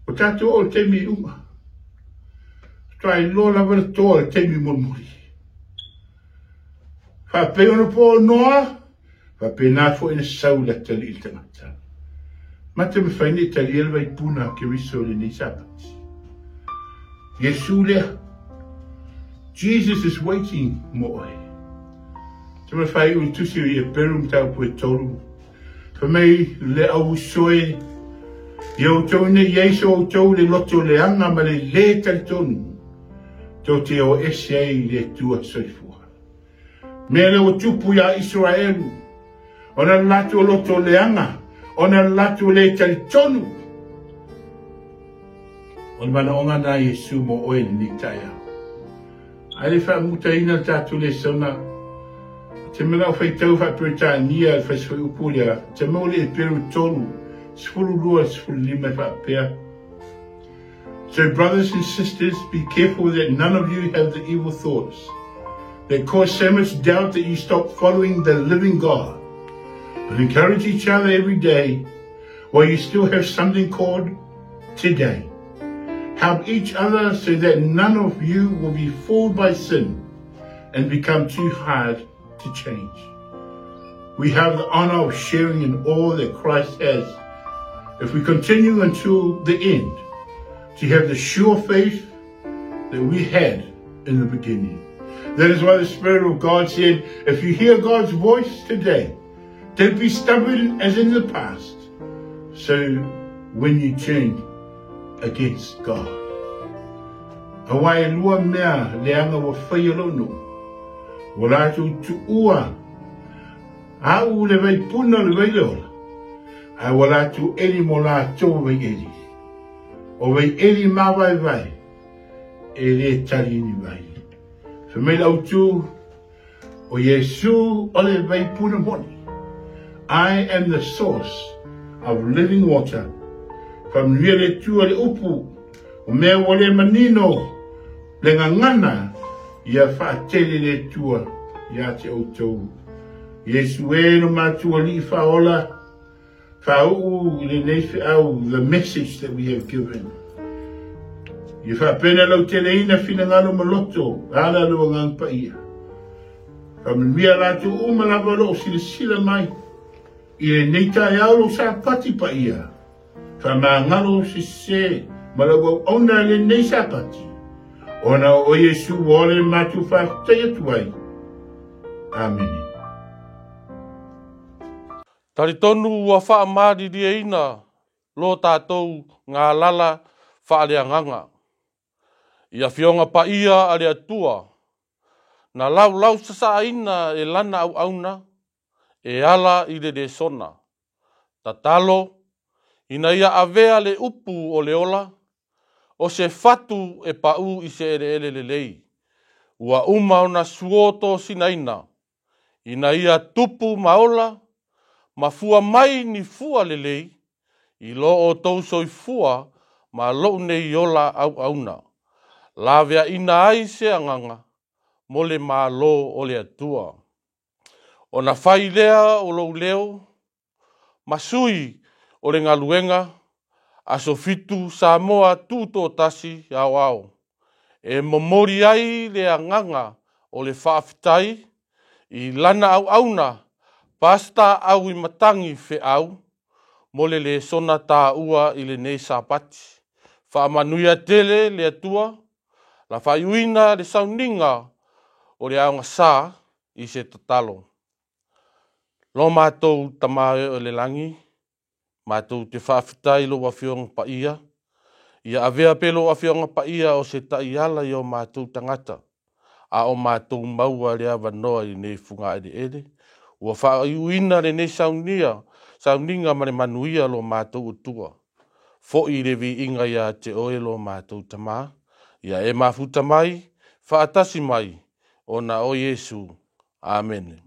O tatou oo i le taimi e uma. Faatoa iloa lava le toa i le taimi mulimuli. Faapei ona po o Noa, faapena foi na sau le atalii le tagata. Mate mafai nei talia le vaipuna a Keriso i lenei Sapati. Iesu lea. Jesus is waiting mo oe. Te mafai uli tusi o ia peru mataupu e tolu. Fai mai le au uso e, ia outou nei i ai so outou le loto leaga ma le lē talitonu, tou te o ese ai i le Atua soifua. Mea lea ua tupu iā Iseraelu, ona le latou loto leaga, ona le latou lē talitonu. O le manaoga na Iesu mo oe lenei taeao. Ae le faamutaina le tatou lesona, te manao faitau faa-Peretania le fasifuaiupu lea, te maua le Eperu 3, 12 15 e faapea, So brothers and sisters, be careful that none of you have the evil thoughts that cause so much doubt that you stop following the living God. But encourage each other every day while you still have something called today. Help each other so that none of you will be fooled by sin and become too hard to change. We have the honor of sharing in all that Christ has if we continue until the end to have the sure faith that we had in the beginning. That is why the Spirit of God said, if you hear God's voice today, don't be stubborn as in the past. So when you turn against God. Aua e lua mea leaga ua faia lou nuu, ua latou tuua au le vaipuna o le vai le ola, ae ua latou eli mo latou vai eli. O vai eli mavaevae, e lē tali ni vai. Fai mai le autu, o Iesu o le vaipuna moni. I am the source of living water. Faamanuia le Atua i le upu, o mea ua le manino le gagana, ia faatele le Atua ia te outou. Iesu e lo matou Alii Faaola, Faauu i lenei feau the message that we have given. Ia faapena lauteleina finagalo ma loto e ala lou Agaga Paia. Faamanuia latou uma lava o lo o silasila mai i lenei taeao lou Sapati paia. Faamagalo sese ma lau auauna i lenei Sapati, ona o Iesu ua ola le matou faafetai atu ai. Amene. Talitonu ua faamalilieina lo tatou galala faaleagaga i Afioga Paia a le Atua, na laulausasaaina e Lana auauna e ala i le lesona. Tatalo, ina ia avea le upu o le ola, o se fatu e paū i se eleele lelei, ua uma ona suo tosinaina, ina ia tupu ma ola ma fua mai ni fua lelei i lo outou soifua ma lou nei ola auauna, laveaina ai se agaga mo le Malo o le Atua. Ona fai lea o lou leo ma sui o le galuega Aso Fitu Samoa Tutoatasi Aoao e momoli ai le agaga o le faafetai i lana auauna Pastor Auimatagi Feau mo le lesona taua i lenei Sapati. Faamanuia tele le Atua la faaiuina le sauniga o le aogasa i se tatalo. Lo matou Tama e o le lagi, matou te faafetai i lou Afioga Paia, ia avea pea lou Afioga Paia o se taiala i o matou tagata, a o matou maua le avanoa i lenei fugaeleele, ua faaiuina lenei saunia, sauniga ma le manuia lo matou Atua. Foi le viiga ia te oe lo matou Tama, ia e mafuta mai, faatasi mai, ona o Iesu. Amene.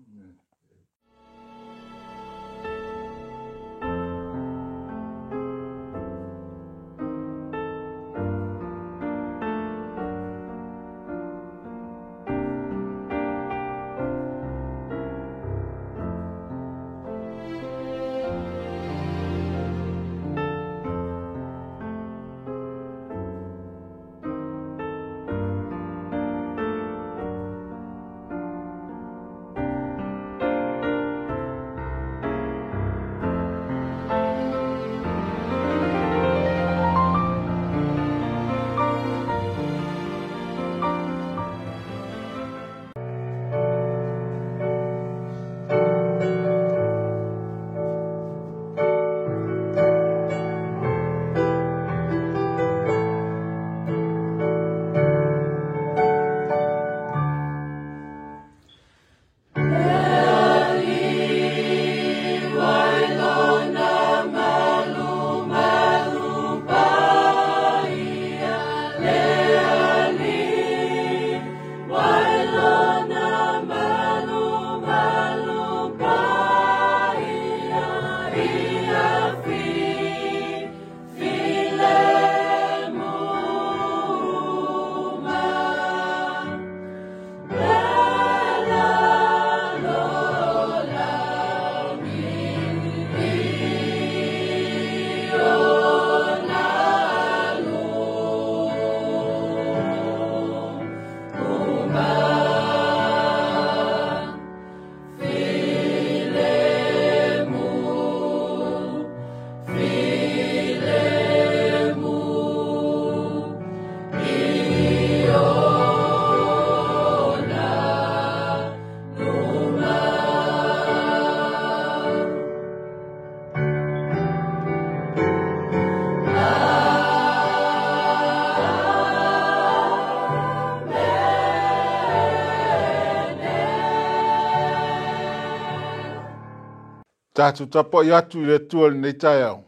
Tatou tapuai atu i le Atua i lenei taeao.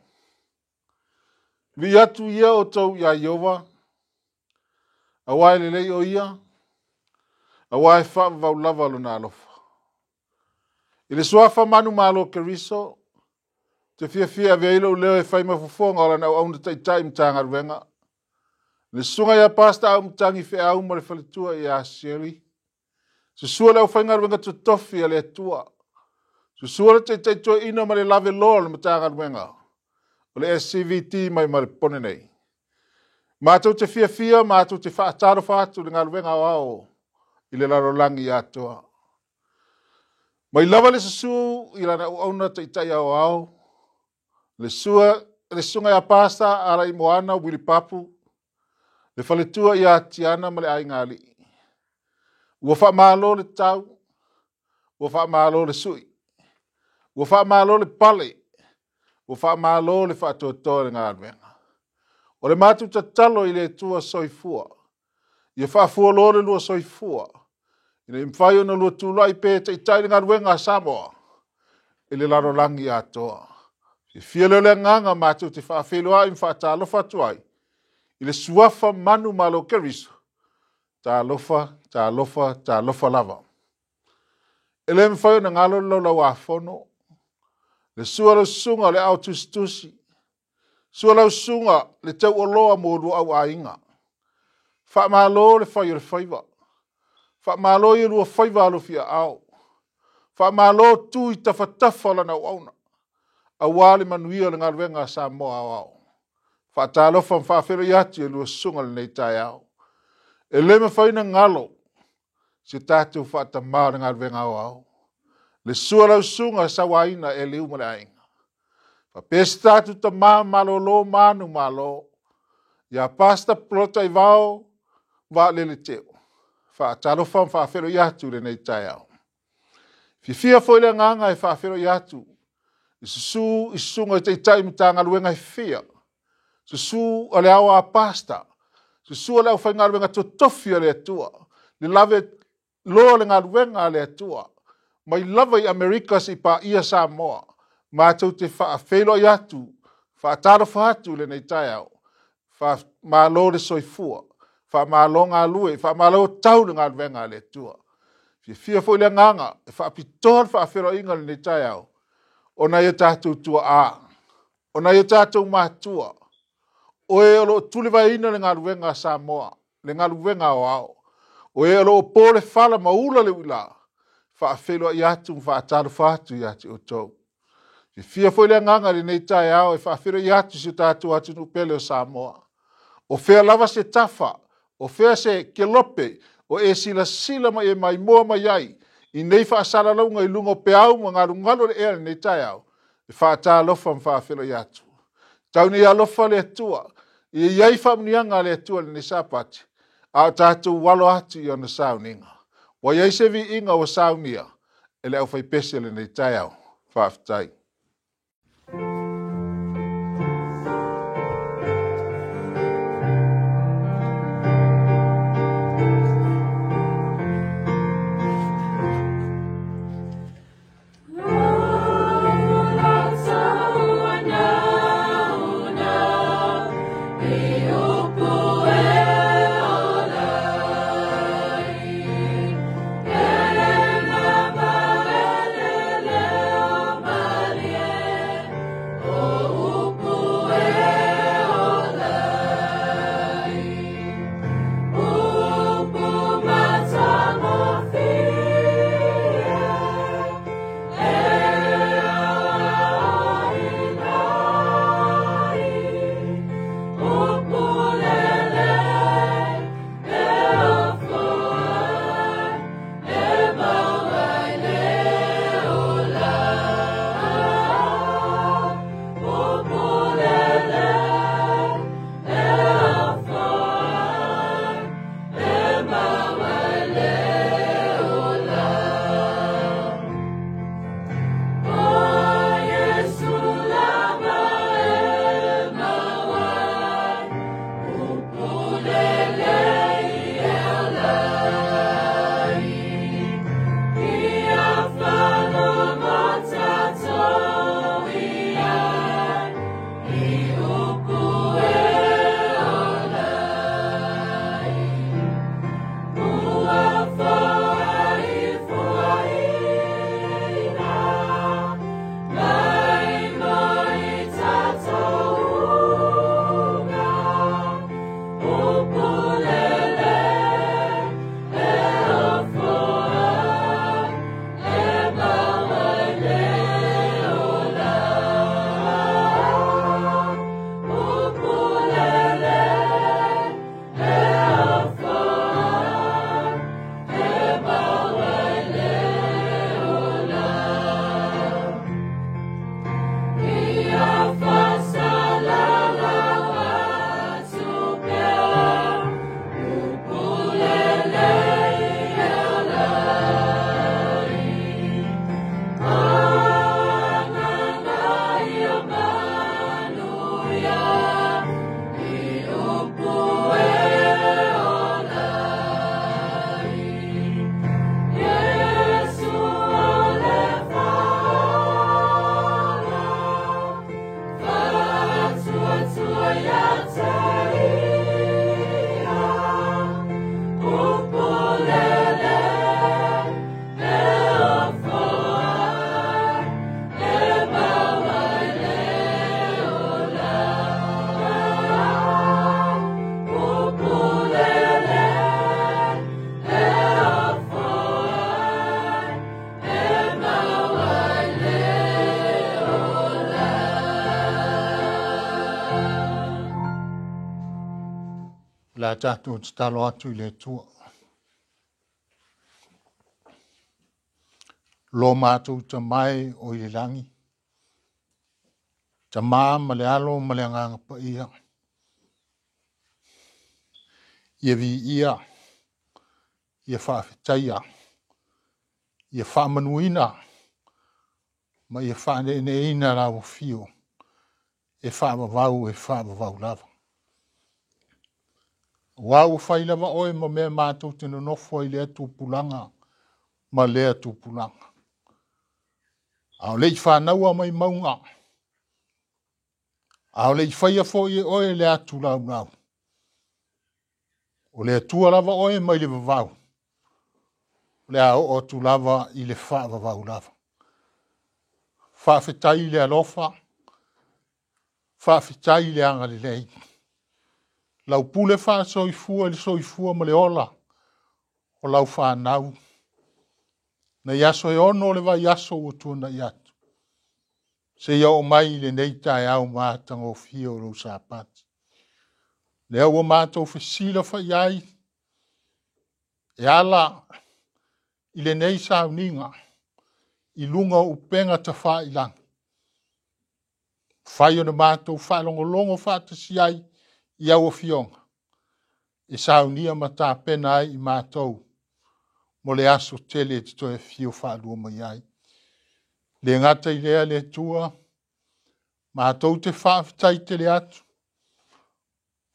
Vii atu ia outou iā Ieova, auā e lelei o ia, auā e faavavau lava lona alofa. I le suafa manumalo o Keriso, ou te fiafia e ave ai lou leo e fai ma fofoga o lana auauna taitai Matagaluega, le susuga ia Pastor Auimatagi Feau ma le faletua ia Shirley, Susua le aufaigaluega totofi a le Atua. Susua le taitai toeaina ma le laveloa o le Matagaluega o le SCVT mai Malepone nei. Matou te fiafia, matou te faatalofa atu i le galuega aoao i le lalolagi atoa. Mai lava le susu i lana auauna taitai aoao, le sua, le susuga ia Pasta Alaimoana Wili Papu, le faletua ia Tiana ma le aiga alii. Ua faamalo le tau, ua faamalo le sui, ua faamalo le pale, ua faamalo le faatoatoa i le galuega. O le matou tatalo i le Atua soifua, ia faafualoa le lua soifua, ina ia mafai ona lua tulai pea e taitai le galuega a Samoa i le lalolagi atoa. Fiafia lea o le agaga matou te faafeiloai ma faatalofa atu ai i le suafa manumalo o Keriso. Talofa, talofa, talofa lava. E le mafai ona galo le Laulau-a-Fono, le sua lau susuga o le ao tusitusi, sua lau susuga le tauoloa mo lua auaiga. Faamalo le fai o le faiva. Faamalo i lua faiva alofiaao. Faamalo tu i tafatafa o lana auauna, auā le manuia o le galuega a Samoa aoao. Faatalofa ma faafeiloai atu i lua susuga i lenei taeao. E le mafai ona galo si tatou faatamā o le galuega aoao, le sua lau susuga Sauaina Eliu ma le aiga. Faapea si tatou tamā malolo manumalo ia Pastor Polotaivao Vaalele Teo. Faatalofa ma faafeiloai atu i lenei taeao. Fiafia foi le agaga e faafeiloai atu i susu i susuga i taitai Matagaluega e fia, susu a le ao a Pastor, susu a le aufaigaluega totofi a le Atua, le lave loa le galuega a le Atua, mai lava i Amerika seia paia Samoa. Matou te faafeiloai atu, faatalofa atu i lenei taeao. Faamalo le soifua, faamalo galue, faamalo tau le galuega a le Atua. Fiafia foi le agaga e faapitoa le faafeiloaiga i lenei taeao o nai o tatou tuaa, o nai o tatou matua, o e o lo o tulivaeina le galuega a Samoa, le galuega aoao, o e o lo o po le fala ma ula le uila, faafeiloai atu ma faatalofa atu ia te outou. Fiafia foi le agaga i lenei taeao e faafeiloai atu si o tatou atunuu pele o Samoa. O fea lava se tafa, o fea se kelope o e silasila ma e maimoa mai ai i nei faasalalauga i luga o peau ma galugalu o le ea i lenei taeao, e faatalofa ma faafeiloai atu. Tau nei alofa le Atua, ia i ai faamanuiaga a le Atua i lenei Sapati, a o tatou alo atu i ona sauniga. Ua i ai se viiga ua saunia e le aufaipese i lenei taeao. Faafetai. O le a tatou tatalo atu i le Atua. Lo matou Tama e o i le lagi, Tama ma le Alo ma le Agaga Paia, ia viia, ia faafetaia, ia faamanuina ma ia faaneeneeina lau afio e faavavau e faavavau lava. Aua ua fai lava oe ma mea matou te nonofo ai i lea tupulaga ma lea tupulaga. A o le i fanaua mai mauga, a o le i faia foi e oe le atu laulau, o le Atua lava oe mai le vavau, o le a oo atu lava i le faavavau lava. Faafetai i le alofa, faafetai i le agalelei. Lau pule faasoifua i le soifua ma le ola o lau fanau, nei aso e 6 o le vaiaso ua tuanai atu, seia oo mai i lenei taeao matagofie o lou Sapati. Lea ua matou fesilafai ai e ala i lenei sauniga i luga o upega tafailagi, mafai ona matou faalogologo faatasi ai i au afioga e saunia ma tapena ai i matou mo le aso tele e te toe afio faalua mai ai. Le gata i lea le Atua, matou te faafetai tele atu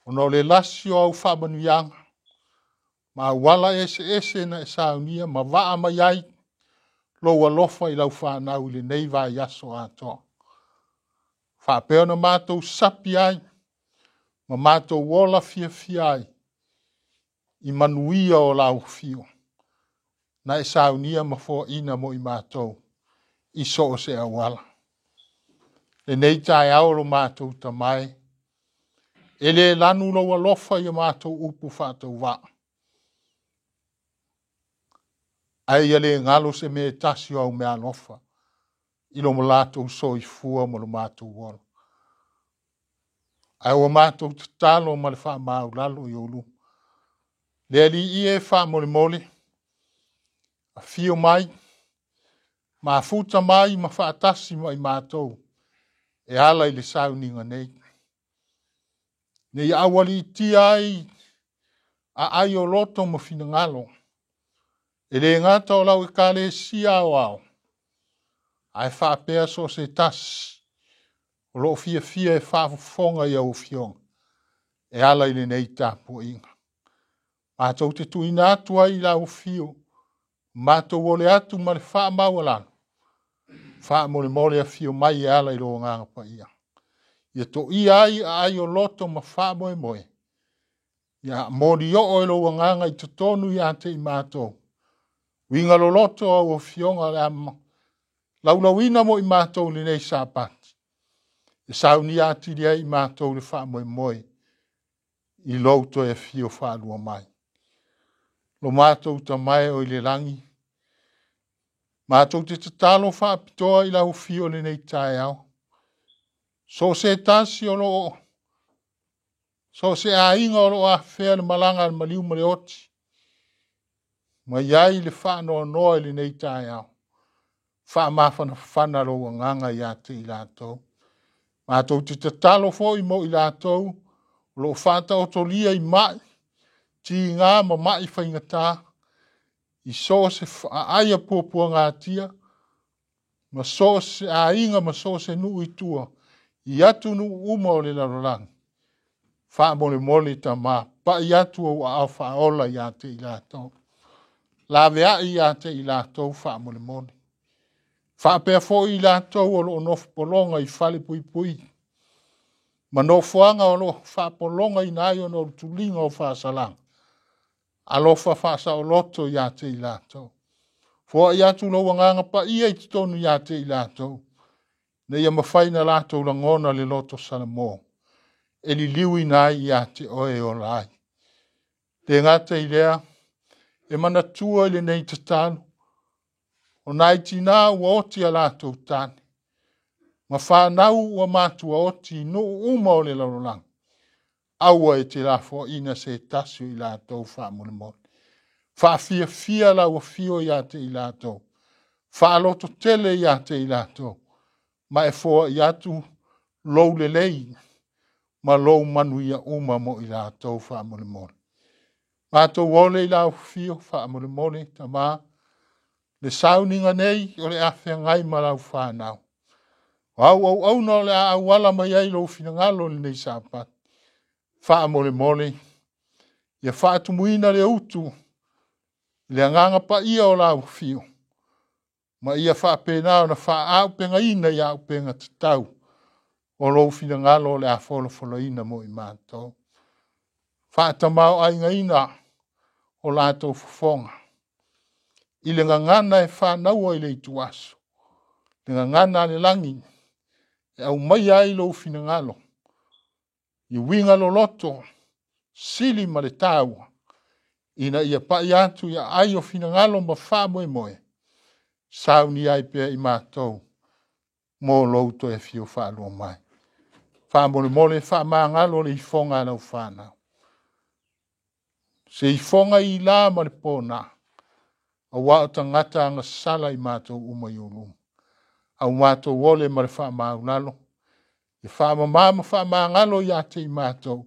ona o le lasi o au faamanuiaga ma auala eseese na e saunia ma vaa mai ai lou alofa i lau fanau i lenei vaiaso atoa. Faapea ona matou sapi ai ma matou ola fiafia ai i manuia o lau afio na e saunia ma foaina mo i matou i so o se auala. Lenei taeao lo matou Tama e, e le lanu lou alofa i a matou upu faatauvaa, ae ia le galo se mea e tasi o au meaalofa i lo latou soifua ma lo matou ola. Ae ua matou tatalo ma le faamaualalo i ou luma. Le Alii e faamolemole, afio mai, mafuta mai ma faatasi ma i matou e ala i le sauniga nei. Ne i aualiitia ai aai o loto ma finagalo, e le gata o lau Ekalesia aoao, ae faapea so o se tasi o loo fiafia e faafofoga i au afioga e ala i lenei tapuaiga. Matou te tuuina atu ai i lau afio, matou ole atu ma le faamaualalo, faamolemole afio mai e ala i lou Agaga Paia, ia toia ai aai o loto ma faamoemoe, ia molioo e lou Agaga i totonu ia te i matou, uiga loloto o au afioga o le a laulauina mo i matou i lenei Sapati, e saunia atili ai i matou le faamoemoe i lou toe afio faalua mai. Lo matou Tama e oi le lagi, matou te tatalo faapitoa i lau afio i lenei taeao. So o se tasi o lo o, so o se aiga o lo o afea le malaga a le maliu ma le oti, ma i ai le faanoanoa i lenei taeao, faamafanafana lou agaga ia te i latou. Matou te tatalo foi mo i latou o lo o faataotolia i mai, tiga ma mai faigata, i so o se aai puapuagatia, ma so o se aiga ma so o se nuu i tua, i atunuu uma o le lalolagi. Faamolemole Tama, pai atu ou aao faaola ia te i latou. Laveai ia te i latou faamolemole. Faapea foi i latou o lo o nofo pologa i falepuipui ma nofoaga o lo o faapologaina ai ona o le tuliga o faasalaga, alofa faasaoloto ia te i latou. Foai atu lou Agaga Paia i totonu ia te i latou, ina ia mafai ona latou lagona le loto salamo e liliuina ai ia te oe e ola ai. Le gata i lea, e manatua i lenei tatalo, o nai tina ua oti a latou tane, ma fanau ua matua oti i nuu uma o le lalolagi. Aua e te lafoaina se tasi o i latou faamolemole. Faafiafia lau afio ia te i latou. Faalototele ia te i latou. Ma e foai atu lou lelei ma lou manuia uma mo i latou faamolemole. Matou ole i lau afio faamolemole, Tama, le sauniga nei o le a feagai ma lau fanau. O au auauna o le a auala mai ai lou finagalo i lenei Sapati. Faamolemole, ia faatumuina le utu i le agaga paia o lau afio, ma ia faapena ona faaaupegaina i auupega tatau o lou finagalo o le a folafolaina mo i matou. Faatamaoaigaina o latou fofoga i le gagana e fanaua i le ituaso, le gagana a le lagi e aumaia ai lou finagalo i uiga loloto sili ma le taua, ina ia pai atu i aai o finagalo ma faamoemoe, saunia ai pea i matou mo lou toe afio faalua mai. Faamolemole faamagalo le ifoga a lau fanau, se ifoga i la ma le pona, aua o tagata agasala i matou uma i ou luma. Au matou ole ma le faamaulalo, e faamama ma faamagalo ia te i matou,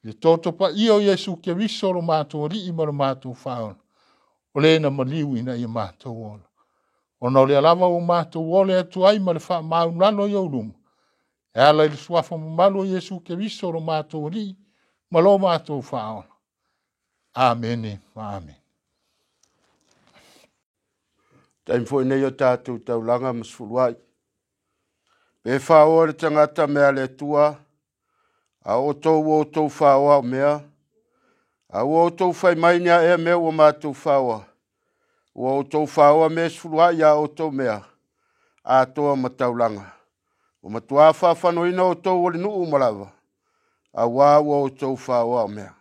le toto paia o Iesu Keriso lo matou Alii ma lo matou Faaola, o le na maliu ina ia matou ola. Ona o lea lava ua matou ole atu ai ma le faamaulalo i ou luma, e ala i le suafa mamalu o Iesu Keriso lo matou Alii ma lo matou Faaola. Amene ma amene. Taimi foi nei o tatou taulaga ma sefuluai. Pe faoa le tagata mea a le Atua, a outou ua outou faoa o mea, a ua outou fai mai ni a ea mea ua matou faoa, ua outou faoa mea sefuluai ia outou mea, atoa ma taulaga. Ua matuā faafanoina outou o le nuu uma lava, auā ua outou faoa o mea.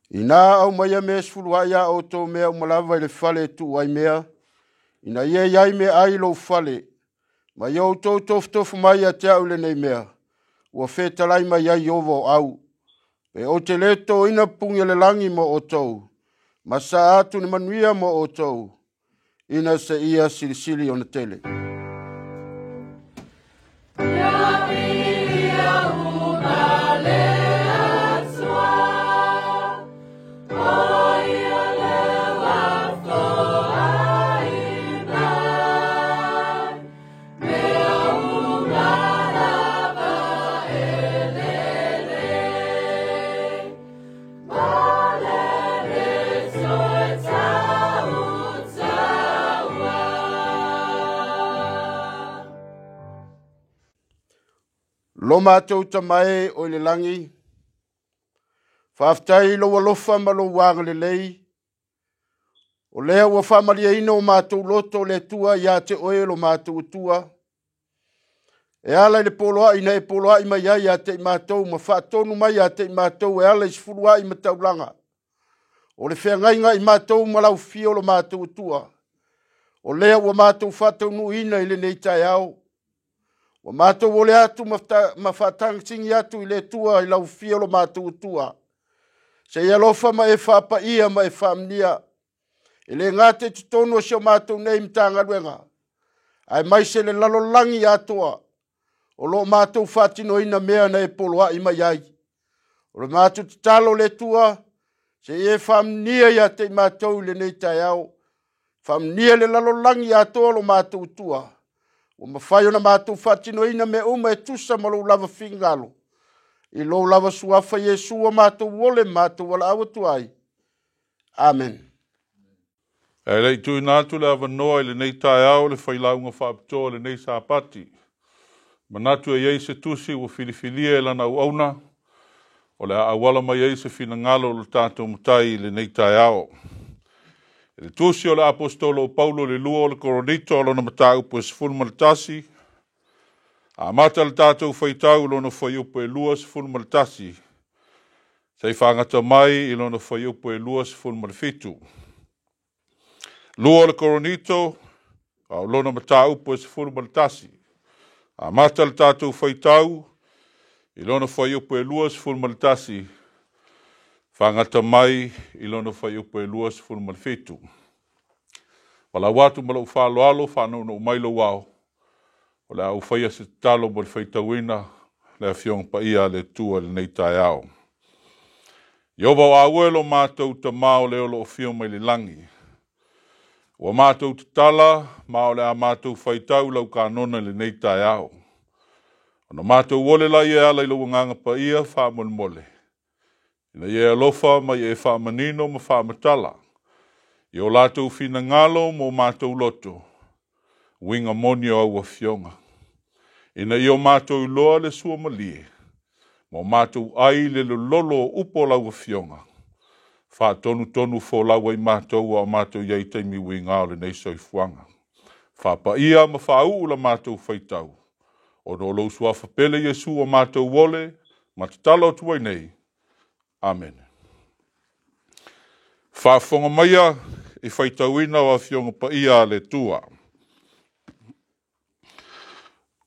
Inā aumaia mea sefuluai ia outou mea uma lava i le fale e tuu ai mea, ina ia i ai meaai i lou fale, ma ia outou tofutofu mai ia te au i lenei mea, ua fetalai mai ai Ieova o au. Pe ou te le totoina pupuni o le lagi mo outou, ma saa atu ni manuia mo outou, ina seia silisili ona tele. Lo matou Tama e o i le lagi, faafetai i lou alofa ma lou agalelei, o lea ua faamalieina o matou loto le Atua ia te oe lo matou Atua, e ala i le poloai na e poloai mai ai ia te i matou ma faatonu mai ia te i matou e ala i sefuluai ma taulaga. O le feagaiga i matou ma lau fio lo matou Atua, o lea ua matou faataunuuina i lenei taeao. Ua matou ole atu ma faatagisigi atu i le Atua i lau fio lo matou Atua. Seia alofa ma e faapaia ma e faamanuia. E le gata i totonu o si o matou nei Matagaluega, aemaise le lalolagi atoa o lo o matou faatinoina mea na e poloai mai ai. O le matou tatalo le Atua, seia e faamanuia ia te i matou i lenei taeao. Faamanuia le lalolagi atoa lo matou Atua. Ua mafai ona matou faatinoina mea uma e tusa ma lou lava finagalo. I lou lava suafa Iesu ua matou ole matou valaau atu ai. Amen. E le i tuuina atu le avanoa i lenei taeao le failauga faapitoa lenei Sapati. Manatu e i ai se tusi ua filifilia e lana auauna, o le a auala mai ai se finagalo o le tatou Matai i lenei taeao. I le tusi o le Aposetolo o Paulo i le 2 o le Korinito o lona mataupu e 11, amata le tatou faitau i lona fuaiupu e 21, Se i fagata mai i lona fuaiupu e 27. 2 o le Korinito, a o lona mataupu e 11. Amata le tatou faitau i lona fuaiupu e 21, fagata mai i lona fuaiupu e 27. Valaau atu ma lou faaaloalo, faanounou mai lou ao, o le a ou faia se tatalo mo le faitauina le Afioga Paia a le Atua i lenei taeao. Ieova o aue lo matou Tamā o le o lo o afio mai le lagi. Ua matou tatala ma o le a matou faitau lau kanona i lenei taeao. Ona matou ole laia e ala i lou Agaga Paia faamolemole, ina ia e alofa ma ia e faamanino ma faamatala i o latou finagalo ma o matou loto, uiga moni o au afioga. Ina ia o matou iloa le suamalie, ma o matou ai le lololo o upu o lau afioga, faatonutonu folau ai matou a o matou i ai i taimi uiga o lenei soifuaga. Faapaia ma faauu la matou faitau, ona o lou suafa pele Iesu o matou ole, ma tatalo atu ai nei. Amene. Faafofoga maia i faitauina o Afioga Paia a le Atua.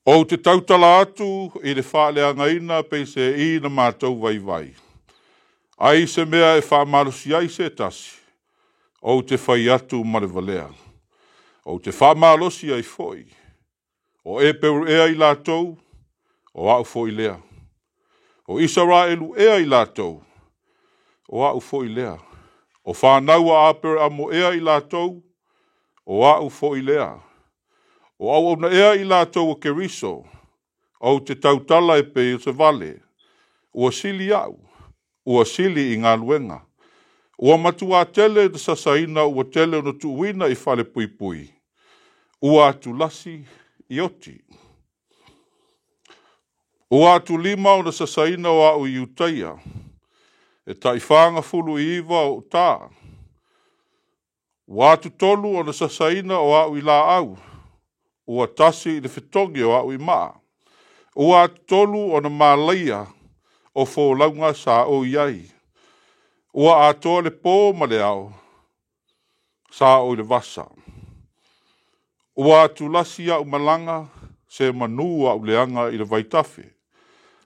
Ou te tautala atu i le faaleagaina peiseai na matou vaivai. Ai se mea e faamalosi ai se tasi, ou te fai atu ma le valea. Ou te faamalosi ai foi. O Eperu ea i latou, o au foi lea. O Isaraelu ea i latou, o au foi lea. O whanau a Aperamo ea i latou, o au foi lea. O auauna ea i latou o Keriso, ou te tautala e pei o se vale. Ua sili au, ua sili i galuega. Ua matua tele na sasaina ua tele ona tuuina i fale puipui. Ua atulasi i oti. Ua atulima ona sasaina o au i Iutaia. E taiwhanga fulu i iwa o uta. Ua atutolu ona sasaina o au i laau. Ua tasi i le fetogi o au i maa. Ua atutolu ona malaia o fōlauga sa o i ai. Ua atoa le pō ma le ao sa o i le vasa. Ua atulasi au malaga se manu au leaga i le vaitafe.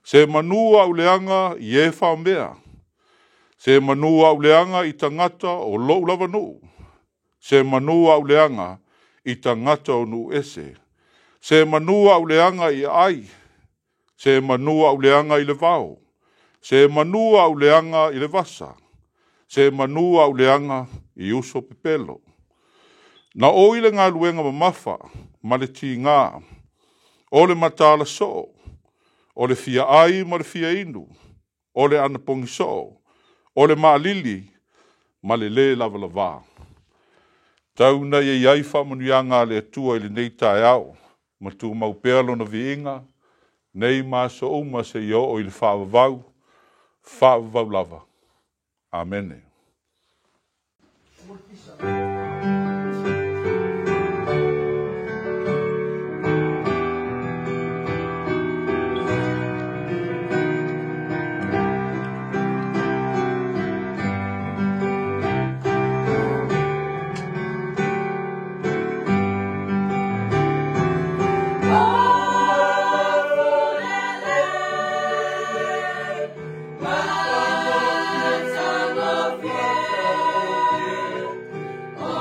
Se manu au leaga i e whaomea. Se manu au leaga i tangata o lou lava nuu. Se manu au leaga i tangata o nuu ese. Se manu au leaga i ai. Se manu au leaga i le vao. Se manu au leaga i le vasa. Se manu au leaga i uso pepelo. Na o i le galuega mamafa ma le tiga, o le mataala soo, o le fia ai ma le fia inu, o le anapogi soo, o le maalili ma le lē lavalavā. Tau ina ia i ai faamanuiaga a le Atua i lenei taeao, ma tumau pea lona viiga, nei ma aso uma seia oo i le faavavau, faavavau lava. Amene. Oh,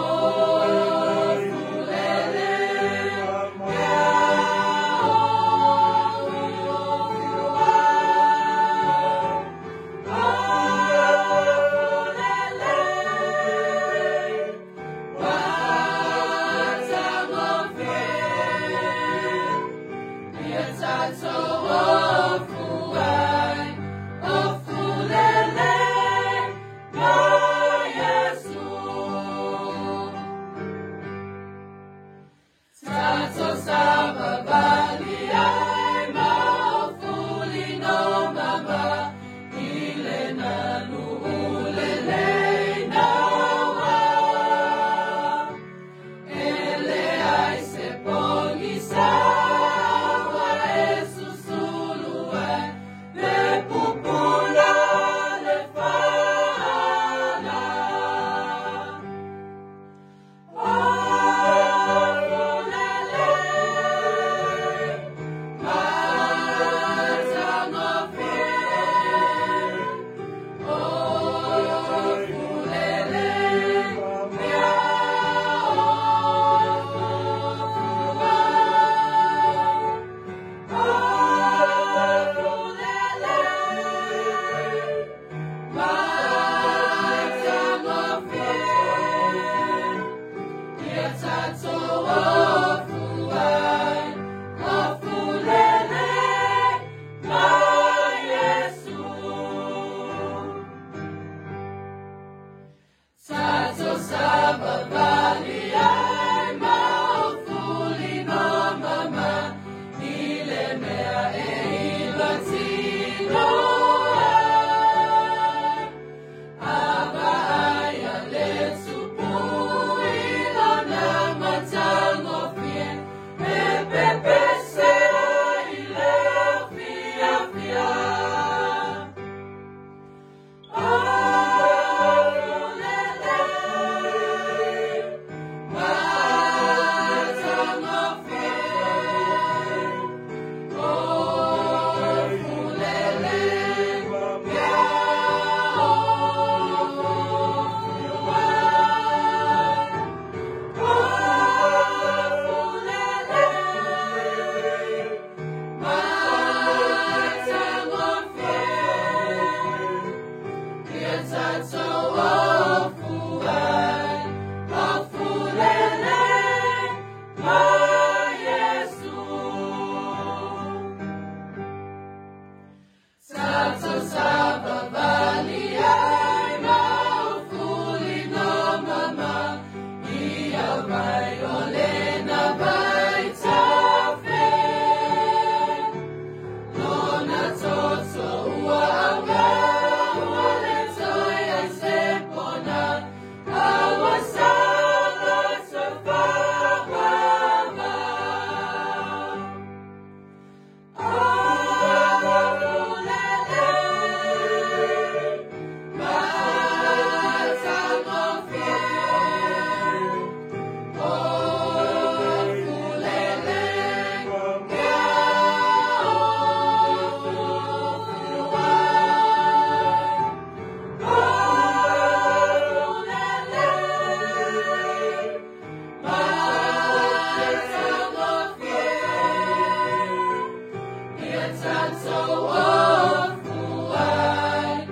tatou ofu ai,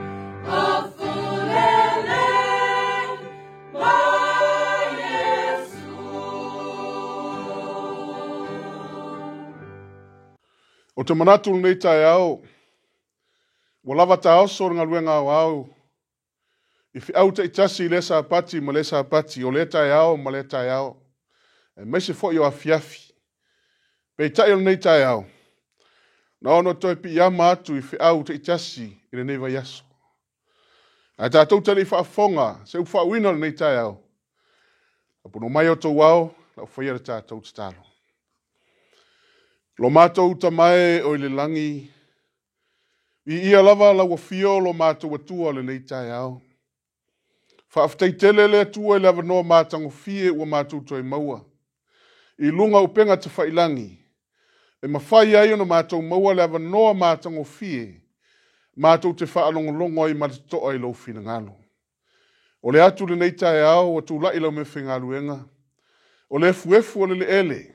ofu lelei ma Iesu. Ou te manatu i lenei taeao, ua lava taoso le galuega aoao i feau taitasi i lea Sapati ma lea Sapati, o lea taeao ma lea taeao, aemaise foi o afiafi. Peitai o lenei taeao, na ona toe piiama atu i feau taitasi i lenei vaiaso. Ae tatou te le i faafofoga se upu faauuina o lenei taeao, tapuno mai outou ao, lau faia le tatou tatalo. Lo matou Tama e o i le lagi, Viia lava lau afio lo matou Atua lenei taeao. Faafetai tele le Atua i le avanoa matagofie ua matou toe maua i luga o upega tafailagi e mafai ai ona matou maua le avanoa matagofie matou te faalogologo ai ma le totoa i lou finagalo. O le atu lenei taeao ua tulai lau meafaigaluega, o le efuefu o le eleele,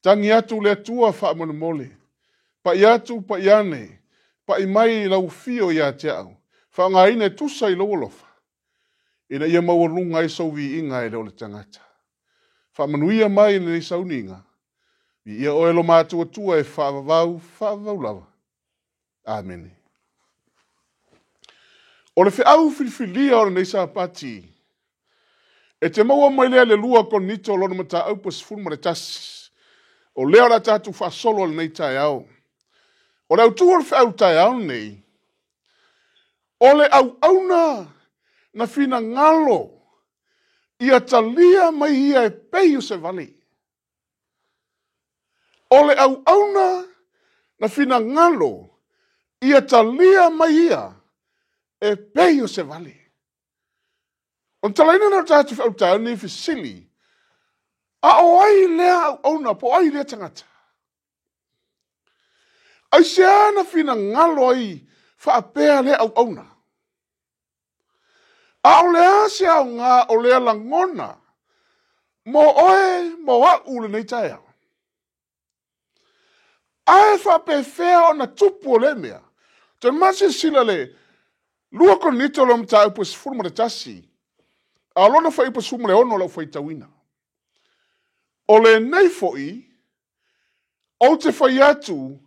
tagi atu le Atua faamolemole, pai atu, pai ane, pai mai lau afio ia te au, faaaogaina e tusa i lou alofa, ina ia maualuga ai sou viiga e le o le tagata. Faamanuia mai i lenei sauniga, viia oe lo matou Atua e faavavau, faavavau lava. Amene. O le feau filifilia o lenei Sapati, e te maua mai lea le 2 Korinito lona mataupu 11, o lea o le a tatou faasolo lenei taeao. O le autu o le feau taeao lenei, o le auauna na finagalo ia talia mai ia e pei o se vale. O le auauna na finagalo ia talia mai ia e pei o se vale. O le talaina lea o tatou feau taeao lenei fesili, a o ai lea auauna, po o ai lea tagata? Aisea na finagalo ai faapea lea auauna? A o le a se aoga o lea lagona mo oe mo au lenei taeao? Ae faapefea ona tupu o lea mea? Toe masilasila le 2 Korinito lona mataupu 11, a o lona fuaiupu 16 lau faitauina. O lenei foi, ou te fai atu,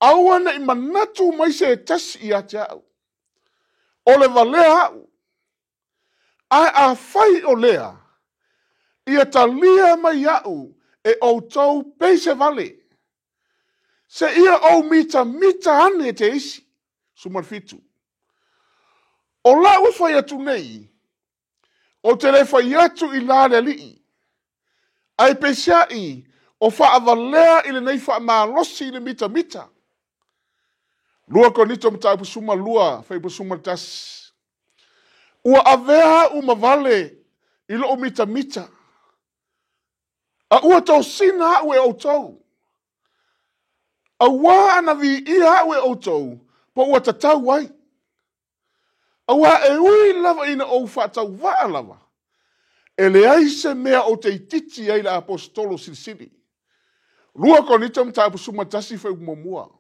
aua ne i manatu mai se tasi ia te au, o le valea au, ae afai o lea, ia talia mai au e outou pei se vale, se ia ou mitamita ane te isi. 17. O lau e fai atu nei, ou te le fai atu i la le alii, ae peiseai o faavalea i lenei faamalosi i le mitamita. 2 Korinito mataupu 12, fuaiupu 11. Ua avea au ma vale i lou mitamita, a ua tosina au e outou. Auā ana viia au e outou, po ua tatau ai. Auā e ui lava ina ou faatauvaa lava, e leai se mea ou te itiiti ai le aposetolo silisili. 2 Korinito mataupu 11 fuaiupu 1.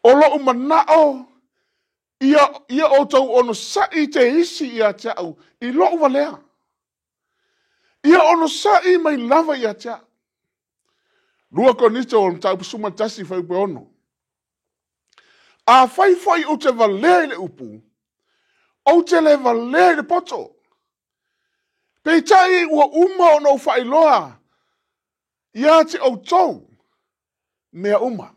O lou manao ia outou onosai te isi ia te au i lou valea. Ia onosai mai lava ia te au. 2 Korinito mataupu 11 fuaiupu 6. Afai foi ou te valea i le upu, ou te le valea i le poto. Peitai ua uma ona ou faailoa ia te outou mea uma.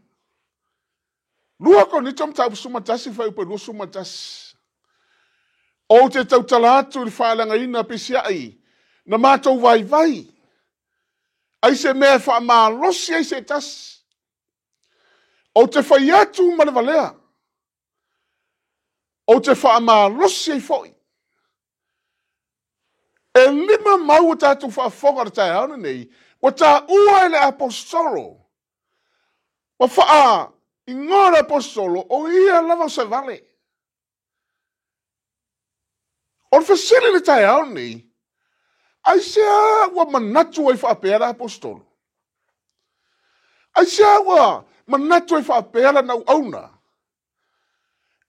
2 Korinito mataupu 11 fuaiupu 21. Ou te tautala atu i le faaleagaina peiseai na matou vaivai, ai se mea e faamalosi ai se tasi. Ou te fai atu ma le valea, ou te faamalosi ai foi. E 5 mau o tatou faafofoga o le taeao lenei, ua taua e le aposetolo, ua faaigoa le aposetolo, o ia lava o se vale. O le fesili le taeao lenei, aisea ua manatu ai faapea le aposetolo? Aisea ua manatu ai faapea lana auauna?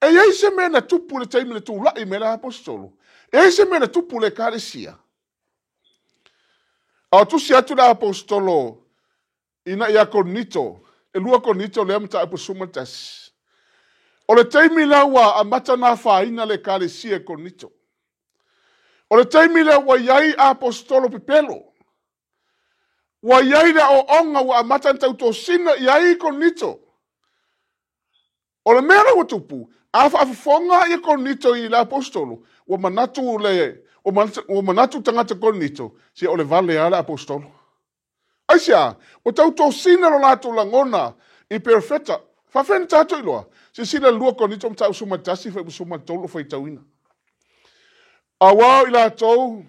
E i ai se mea na tupu i le taimi na tulai mai ai le aposetolo? E i ai se mea na tupu i le Ekalesia? A o tusi atu le aposetolo ina ia Korinito, e 2 Korinito lea mataupu 11. O le taimi lea ua amata ona afaina le Ekalesia i Korinito. O le taimi lea ua i ai aposetolo pepelo. Ua i ai le aoaoga ua amata ona tautosina i ai Korinito. O le mea lea ua tupu, a faafofoga ia Korinito i le aposetolo, ua manatu le ua manatu tagata Korinito, se o le vale lava le aposetolo. Aisea? Ua tautosina lo latou lagona i perofeta. Faafefea ona tatou iloa? Silasila i le 2 Korinito mataupu 11 fuaiupu 13 o faitauina. Auā o i latou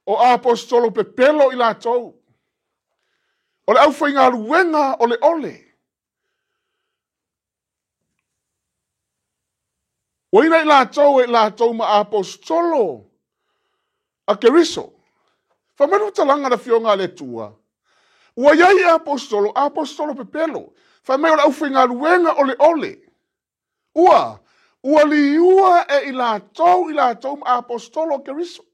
o aposetolo pepelo i latou, o le aufaigaluega oleole. Ua ina i latou e i latou ma aposetolo a Keriso. Fai mai le faamatalaga a le Afioga a le Atua, ua i ai aposetolo, aposetolo pepelo. Fai mai o le aufaigaluega oleole. Ua liua e i latou i latou ma aposetolo a Keriso.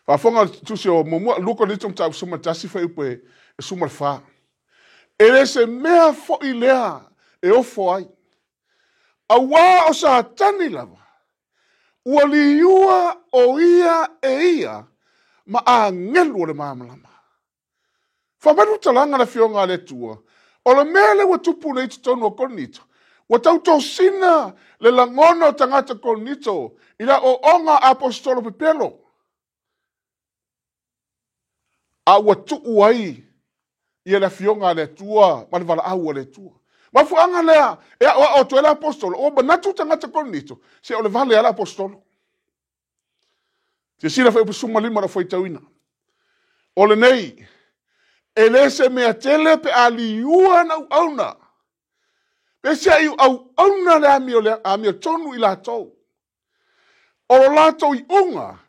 Faafofoga le tusi o muamua, 2 Korinito mataupu 11 fuaiupu e 14. E le se mea foi lea e ofo ai, auā o Satani lava, ua liua o ia e ia ma agelu o le malamalama. Fai mai le faamatalaga a le Afioga a le Atua, o le mea lea ua tupu nei i totonu o Korinito, ua tautosina le lagona o tagata Korinito i le aoaoga a aposetolo pepelo, a ua tuu ai ia le Afioga a le Atua ma le valaau a le Atua. Mafuaaga lea e aoao atu ai le aposetolo, ua manatu tagata Korinito, se o le vale lava le aposetolo. Silasila fuaiupu 15 o lau faitauina. O lenei, e le se mea tele pe a liua na auauna. Pe se ai auauna le amiotonu i latou. O lo latou iuga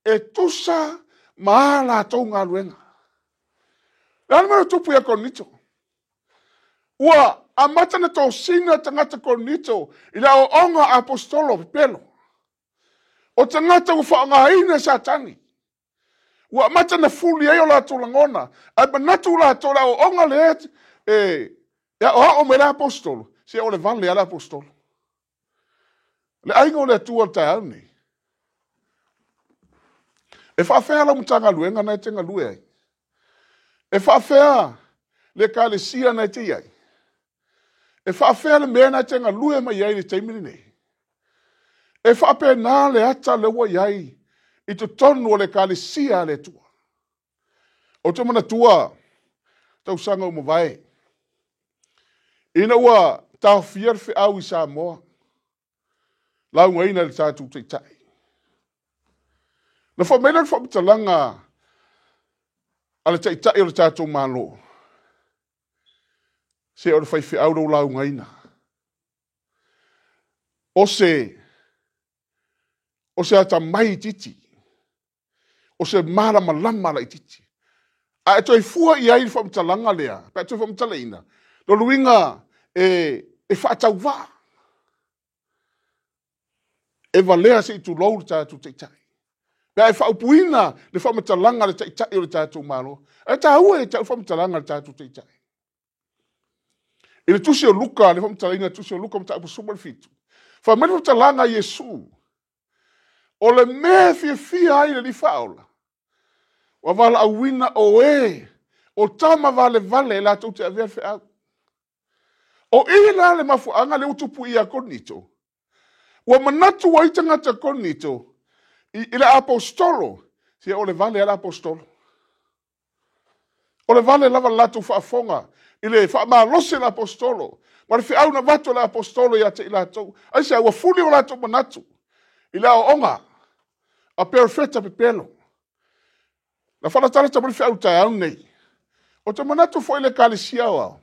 e tusa ma a latou galuega. Le a le mea na tupu ia Korinito? Ua amata na tosina tagata Korinito i le aoaoga a aposetolo pepelo. O tagata ua faaaogaina e Satani. Ua amata na fuli ai o latou lagona, ae manatu latou le aoaoga lea e aoao mai le aposetolo, se o le vale lava le aposetolo. Le aiga o le Atua o le taeao nei. E faafefea lau Matagaluega na e te galue ai? E faafefea le Ekalesia na e te i ai? E faafefea le mea na e te galue mai ai i le taimi lenei? E faapena le ata lea ua i ai i totonu o le Ekalesia a le Atua. Ou te manatua tausaga ua mavae, ina ua taofia le feau i Samoa, laugaina i le tatou Taitai. Na fai mai lea le faamatalaga a le Taitai o le tatou Malo, se o le faifeau lea ua laugaina. O se atamai itiiti, o se malamalama laitiiti. A e toe fua i ai le faamatalaga lea, pe a toe faamatalaina, lona uiga e faatauvaa. E valea se i tulou le tatou Taitai. Pe a e faaupuina le faamatalaga a le Taitai o le tatou Malo. Ae taua ia te au le faamatalaga a le tatou Taitai. I le tusi o Luka, le faamatalaina le tusi o Luka mataupu 17, fai mai le faamatalaga a Iesu, o le mea e fiafia ai le Alii Faaola, ua valaauina o e o tama valevale e latou te avea le feau. O i la le mafuaaga lea ua tupu ia Korinito. Ua manatu ai tagata Korinito i le aposetolo, se o le vale lava le aposetolo. O le vale lava le latou faafofoga i le faamalosi o le aposetolo ma le feau na avatu e le aposetolo ia te i latou. Aisea, ua fuli o latou manatu i le aoaoga a perofeta pepelo. Na faalatalata mai le feau i le taeao lenei. Ou te manatu foi i le Ekalesia aoao.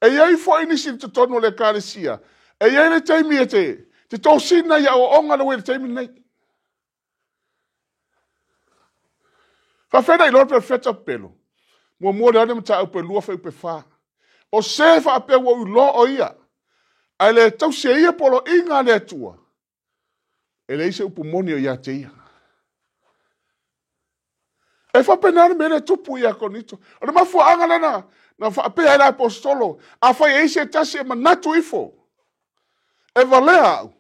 E i ai foi nisi i totonu o le Ekalesia, e i ai le taimi e te tosina i aoaoga lea ua i le taimi lenei. Faafefea na iloa le perofeta pepelo? Muamua le ane mataupu e 2 fuaiupu e 4. O se faapea ua ou iloa o ia, ae le tausi e ia poloaiga a le Atua, e leai se upu moni o ia te ia. E faapena le mea lea e tupu ia Korinito. O le mafuaaga lea na faapea ai le aposetolo, afai e i ai se tasi e manatu ifo, e valea au,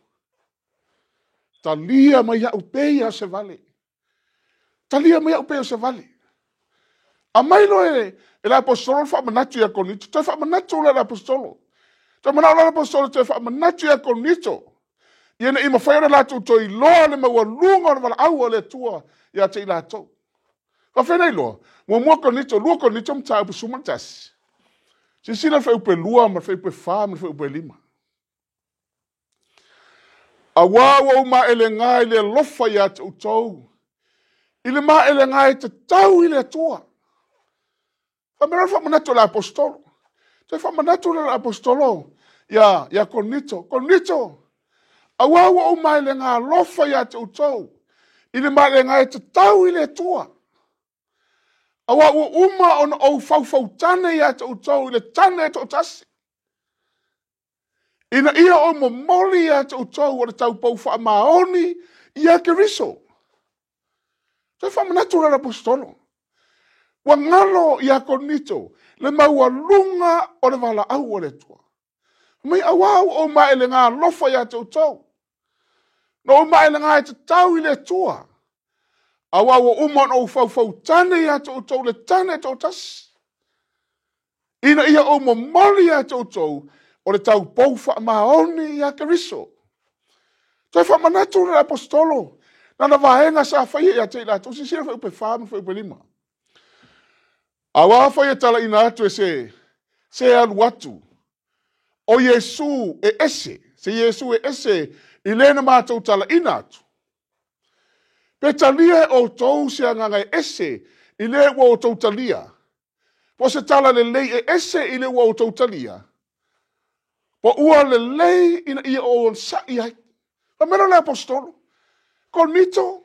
talia mai au pei o se vale. Talia mai au pei o se vale. Aumai loa e le aposetolo le faamanatu ia Korinito. Toe faamanatu loa e le aposetolo. Toe manao loa le aposetolo toe faamanatu ia Korinito, ina ia mafai ona latou toe iloa le maualuga o le valaau a le Atua ia te i latou. Faafetai na iloa. Muamua Korinito, 2 Korinito mataupu 11. Silasila le fuaiupu 2 ma le fuaiupu 4 ma le fuaiupu 5. Auā ua ou maelega i le alofa ia te outou, i le maelega e tatau i le Atua. Faamalo le faamanatu o le aposetolo. Toe faamanatu le aposetolo ia Korinito. Korinito, auā ua ou maelega alofa ia te outou, i le maelega e tatau i le Atua. Auā ua uma ona ou faufautane ia te outou i le tane e toatasi, ina ia ou momoli ia te outou o le taupou faamaoni ia Keriso. Toe faamanatu le aposetolo. Ua galo ia Korinito le maualuga o le valaau a le Atua. Mai auā ua ou maelega alofa ia te outou, na ou maelega e tatau i le Atua. Auā ua uma ona ou faufautane ia te outou le tane e toatasi, ina ia ou momoli ia te outou o le taupou faamaoni ia Keriso. Toe faamanatu le aposetolo, lana vaega sa faia ia te i latou. Silasila fuaiupu 4 ma fuaiupu 5. Auā afai e talaina atu e se alu atu, o Iesu e ese, se Iesu e ese i le na matou talaina atu. Pe talia e outou se agaga e ese i le ua outou talia, po se tala lelei e ese i le ua outou talia, po ua lelei ina ia ou onosai ai. Faamalo le aposetolo. Korinito,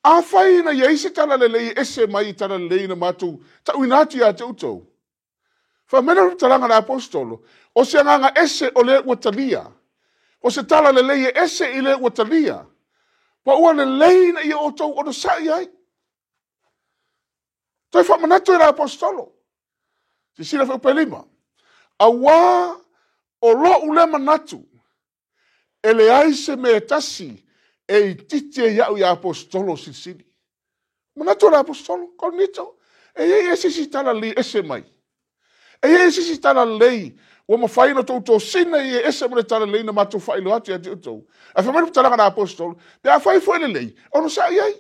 afai ina ia i se tala lelei e ese mai i tala lelei na matou tauina atu ia te outou. Faamalo le talaga le aposetolo, o se agaga ese o le ua talia, o se tala lelei e ese i le ua talia, po ua lelei ina ia outou onosai ai. Toe faamanatu e le aposetolo. Silasila fuaiupu 5. Auā o lou lea manatu, e leai se mea e tasi e itiiti ai au ia aposetolo silisili. Manatu o le aposetolo, Korinito, e i ai se isi tala lelei ese mai. E i ai se isi tala lelei ua mafai ona outou tosina i e ese ma le tala lelei na matou faailoa atu ia te outou. Ae fai mai le talaga a le aposetolo, pe afai foi lelei, onosai ai.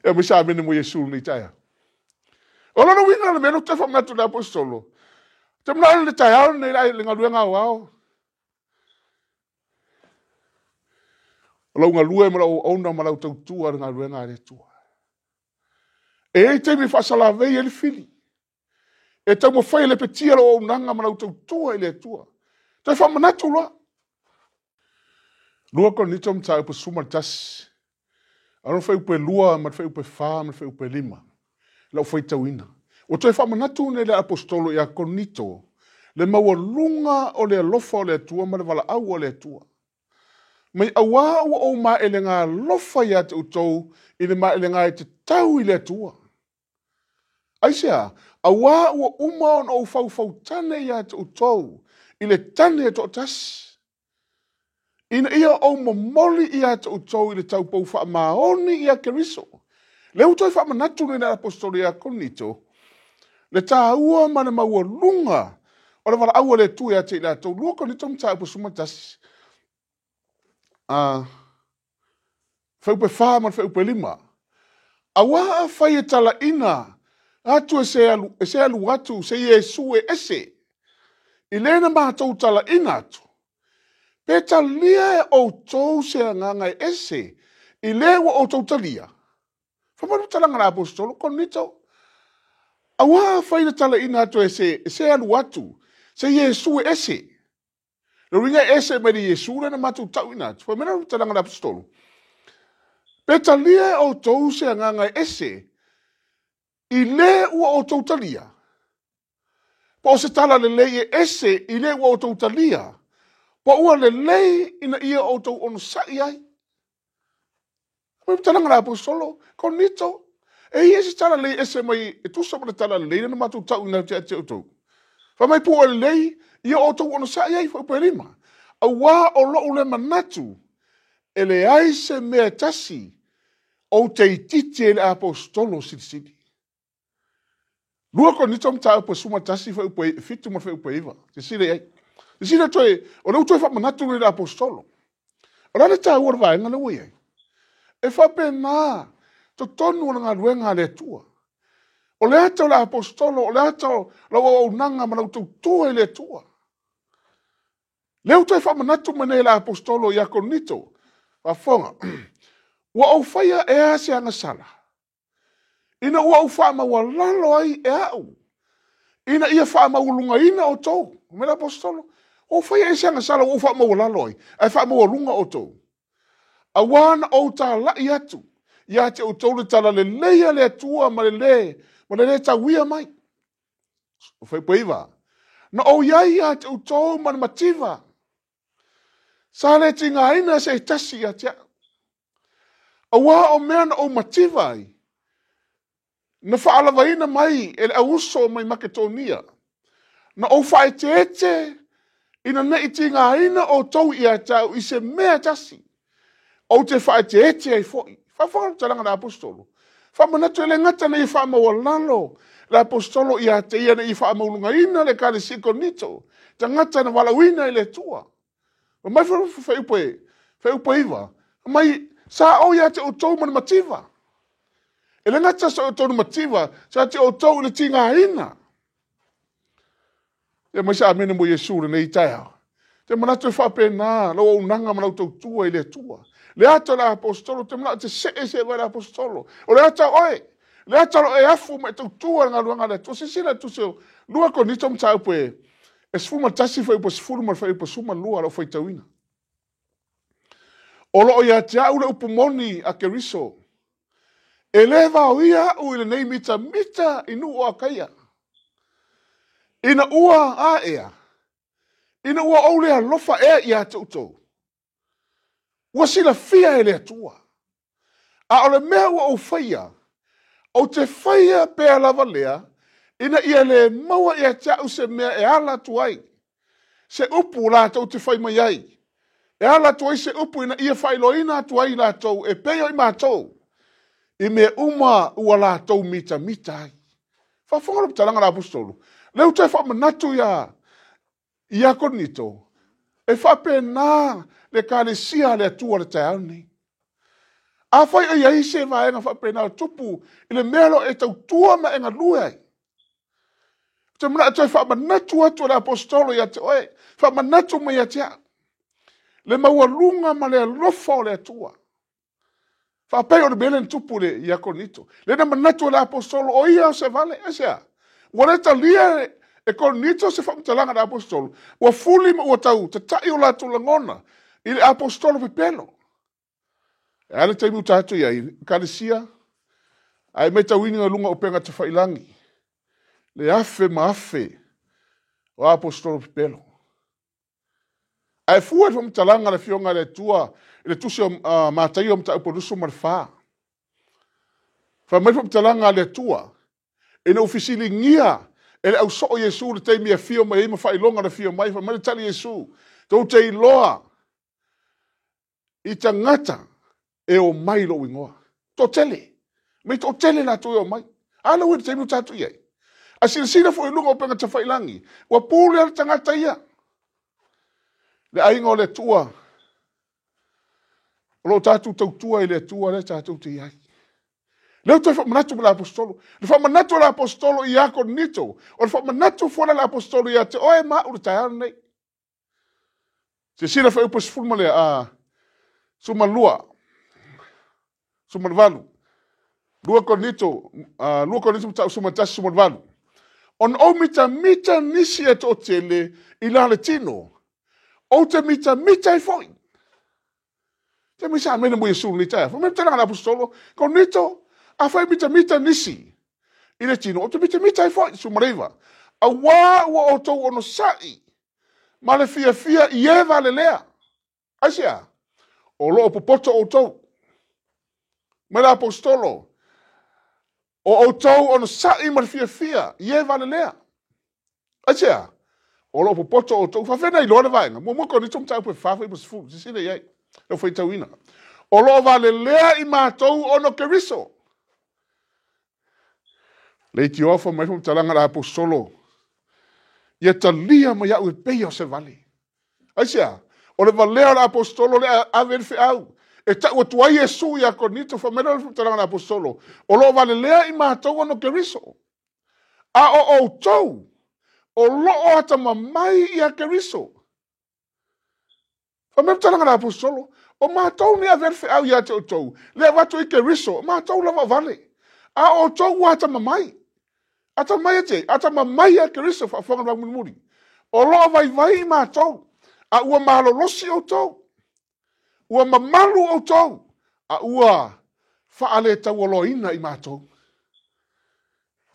E mai sa amene mo Iesu lenei taeao. O lona uiga le mea lea ou te faamanatu i le aposetolo, te manao le taeao lenei le galuega aoao. O lau galue ma lau auauna ma lau tautua le galuega a le Atua. E i ai taimi e faasalavei ai le fili. E taumafai e lepetia lau auaunaga ma lau tautua i le Atua. Toe faamanatu loa. 2 Korinito mataupu 11. Alo fuaiupu 2 ma le fuaiupu 4 ma le fuaiupu 5. Lau faitauina. Ua toe faamanatu nei le aposetolo ia Korinito le maualuga o le alofa o le Atua ma le valaau o le Atua. Mai auā ua ou maelega alofa ia te outou i le maelega e tatau i le Atua. Aisea, auā ua uma ona ou faufautane ia te outou i le tane e toatasi, ina ia ou momoli ia te outou i le taupou faamaoni ia Keriso. Lea ua toe faamanatu nei le aposetolo ia Korinito, le taua ma le maualuga o le valaau a le Atua ia te i latou. 2 Korinito mataupu 11. Fuaiupu 4 ma le fuaiupu 5. Auā afai e talaina atu e se alu atu se Iesu e ese i le na matou talaina atu, pe talia e outou se agaga e ese i le ua outou talia. Faamalo talaga le aposetolo Korinito. Auā afai na talaina atu e se alu atu se Iesu e ese. Le uiga e ese mai le Iesu lea na matou tauina atu. Faamalo talaga le aposetolo. Pe talia e outou se agaga e ese I lē ua outou talia, po o se tala lelei e ese i lē ua outou talia, po ua lelei ina ia outou onosaʻi ai. Mai talaga le aposetolo, Korinito, e i ai se tala lelei e ese mai e tusa ma le tala lelei lea na matou tauina atu ia te outou. Fai mai po ua lelei ia outou onosaʻi ai, fuaiupu e 5. Auā o loʻu lea manatu, e leai se mea e tasi ou te itiiti ai i le aposetolo silisili. 2 Korinito mataupu e 11 fuaiupu e 7 ma le fuaiupu e 9. Silasila i ai. Silasila toe, o lea ua toe faamanatu nei le aposetolo. O le a le taua o le vaega lea ua i ai? E faapena totonu o le galuega a le Atua. O le ata o le aposetolo, o le ata o lau auaunaga ma lau tautua i le Atua. Lea ua toe faamanatu mai nei e le aposetolo ia Korinito, faafofoga, ua ou faia ea se agasala, ina ua ou faamaualalo ai e au, ina ia faamaualugaina outou. Fai mai le aposetolo, ua ou faia ea se agasala ua ou faamaualalo ai, ae faamaualuga outou. Auā na ou talai atu ia te outou le talalelei a le Atua ma le lē tauia mai. Fuaiupu e 9. Na ou i ai ia te outou ma le mativa. Sa le tigaina se tasi ia te au. Auā o mea na ou mativa ai, na faalavaina mai e le auuso mai Maketonia. Na ou faaeteete ina ne i tigaina outou ia te au i se mea e tasi. Ou te faaeteete ai foi. Faafofoga le talaga a le aposetolo. Faamanatu e le gata ina ia faamaualalo le aposetolo ia te ia ina ia faamaualugaina le Ekalesia i Korinito, tagata na valaauina e le Atua. Fai mai fuaiupu e 9, fai mai, sa ou ia te outou ma le mativa. E le gata sa outou le mativa, sa te outou i le tigaina. Ia mai se amene mo Iesu i lenei taeao. Te manatu e faapena lau auaunaga ma lau tautua i le Atua. Le ata o le aposetolo, te manao e te see se vai le aposetolo. O le ata o oe, le ata o lo e afu ma e tautua i le galuega a le Atua. Silasila i le tusi o 2 Korinito mataupu e 11 fuaiupu 10 ma le fuaiupu 12 lau faitauina. O loo ia te au le upu moni a Keriso, e lē vaoia aʻu i lenei mitamita i nuu o Akaia. Ina ua a ea, ina ua ou le alofa ea ia te outou, ua silafia e le Atua. A o le mea ua ou faia, ou te faia pea lava lea, ina ia le maua ia te au se mea e ala atu ai, se upu latou te fai mai ai, e ala atu ai se upu ina ia faailoaina atu ai latou e pei o i matou, i mea uma ua latou mitamita ai. Faafofoga le talaga a le aposetolo. Lea ua toe faamanatu ia Korinito, e faapena le Ekalesia a le Atua i le taeao lenei. Afai o i ai se vaega faapena o tupu i le mea o lo o e tautua ma e galue ai, ou te manao e toe faamanatu atu e le aposetolo ia te oe, faamanatu mai ia te au, le maualuga ma le alofa o le Atua. Faapei o le mea lea na tupu ia Korinito. Lea na manatu e le aposetolo o ia o se vale, aisea? Ua le talia e Korinito se faamatalaga a le aposetolo. Ua fuli ma ua tau tatai o latou lagona i le aposetolo pepelo. E a le taimi ua tatou i ai, Ekalesia, ae matauina i luga o upega tafailangi, le afe ma afe o aposetolo pepelo. Ae fua i le faamatalaga a le Afioga a le Atua i le tusi o Mataio mataupu 24. Fai mai le faamatalaga a le Atua, ina ua fesiligia e le ausoo Iesu le taimi e afio mai ai ma faailoga o le afio mai, fai mai le tali Iesu, tou te iloa i tagata e omai lou igoa. Toatele. Mai toatele latou e omai. A lea ua i le taimi ua tatou i ai. A silasila foi i luga o upega tafailangi, ua pule le tagata ia. Le aiga o le Atua, o lo o tatou tautua i le Atua lea tatou te i ai. Lea ua toe faamanatu ma le aposetolo. Le faamanatu o le aposetolo ia Korinito, o le faamanatu foi le aposetolo ia te oe ma au le taeao lenei. Silasila fuaiupu 10 ma le 12, 18. 2 Korinito, 2 Korinito mataupu 11, 18. Ona ou mitamita nisi e toatele i la le tino, ou te mitamita ai foi. Te mai sa mene mo Iesu lenei taeao. Fai mai le talaga a le aposetolo, Korinito, afai mitamita nisi I le tino, ou te mitamita ai foi, 19, auā ua outou onosai ma le fiafia i e valelea. Aisea? O lo o popoto outou. Mai le aposetolo, o outou onosai ma le fiafia i e valelea. Aisea? O lo o popoto outou. Faafefea na iloa le vaega? Muamua Korinito mataupu e 4 foi ma 10. Silasila i ai. Lau faitauina. O lo o valelea i matou ona o Keriso. Leitioa fai mai faamatalaga a le aposetolo, ia talia mai au e pei o se vale. Aisea? O le valea o le aposetolo lea ave ai le feau e tau atu ai Iesu ia Korinito, fai mai lea o le faamatalaga a le aposetolo, o lo o valelea i matou ona o Keriso. A o outou, o lo o atamamai ia Keriso. Fai mai le faamatalaga a le aposetolo, o matou nei avea le feau ia te outou, le avatu ai Keriso, o matou lava o vale. A o outou ua atamamai. Atamamai ia te ai? Atamamai ia Keriso, faafofoga le vaa mulimuli. O lo o vaivai i matou, a ua malolosi outou. Ua mamalu outou, a ua faaletaualoaina i matou.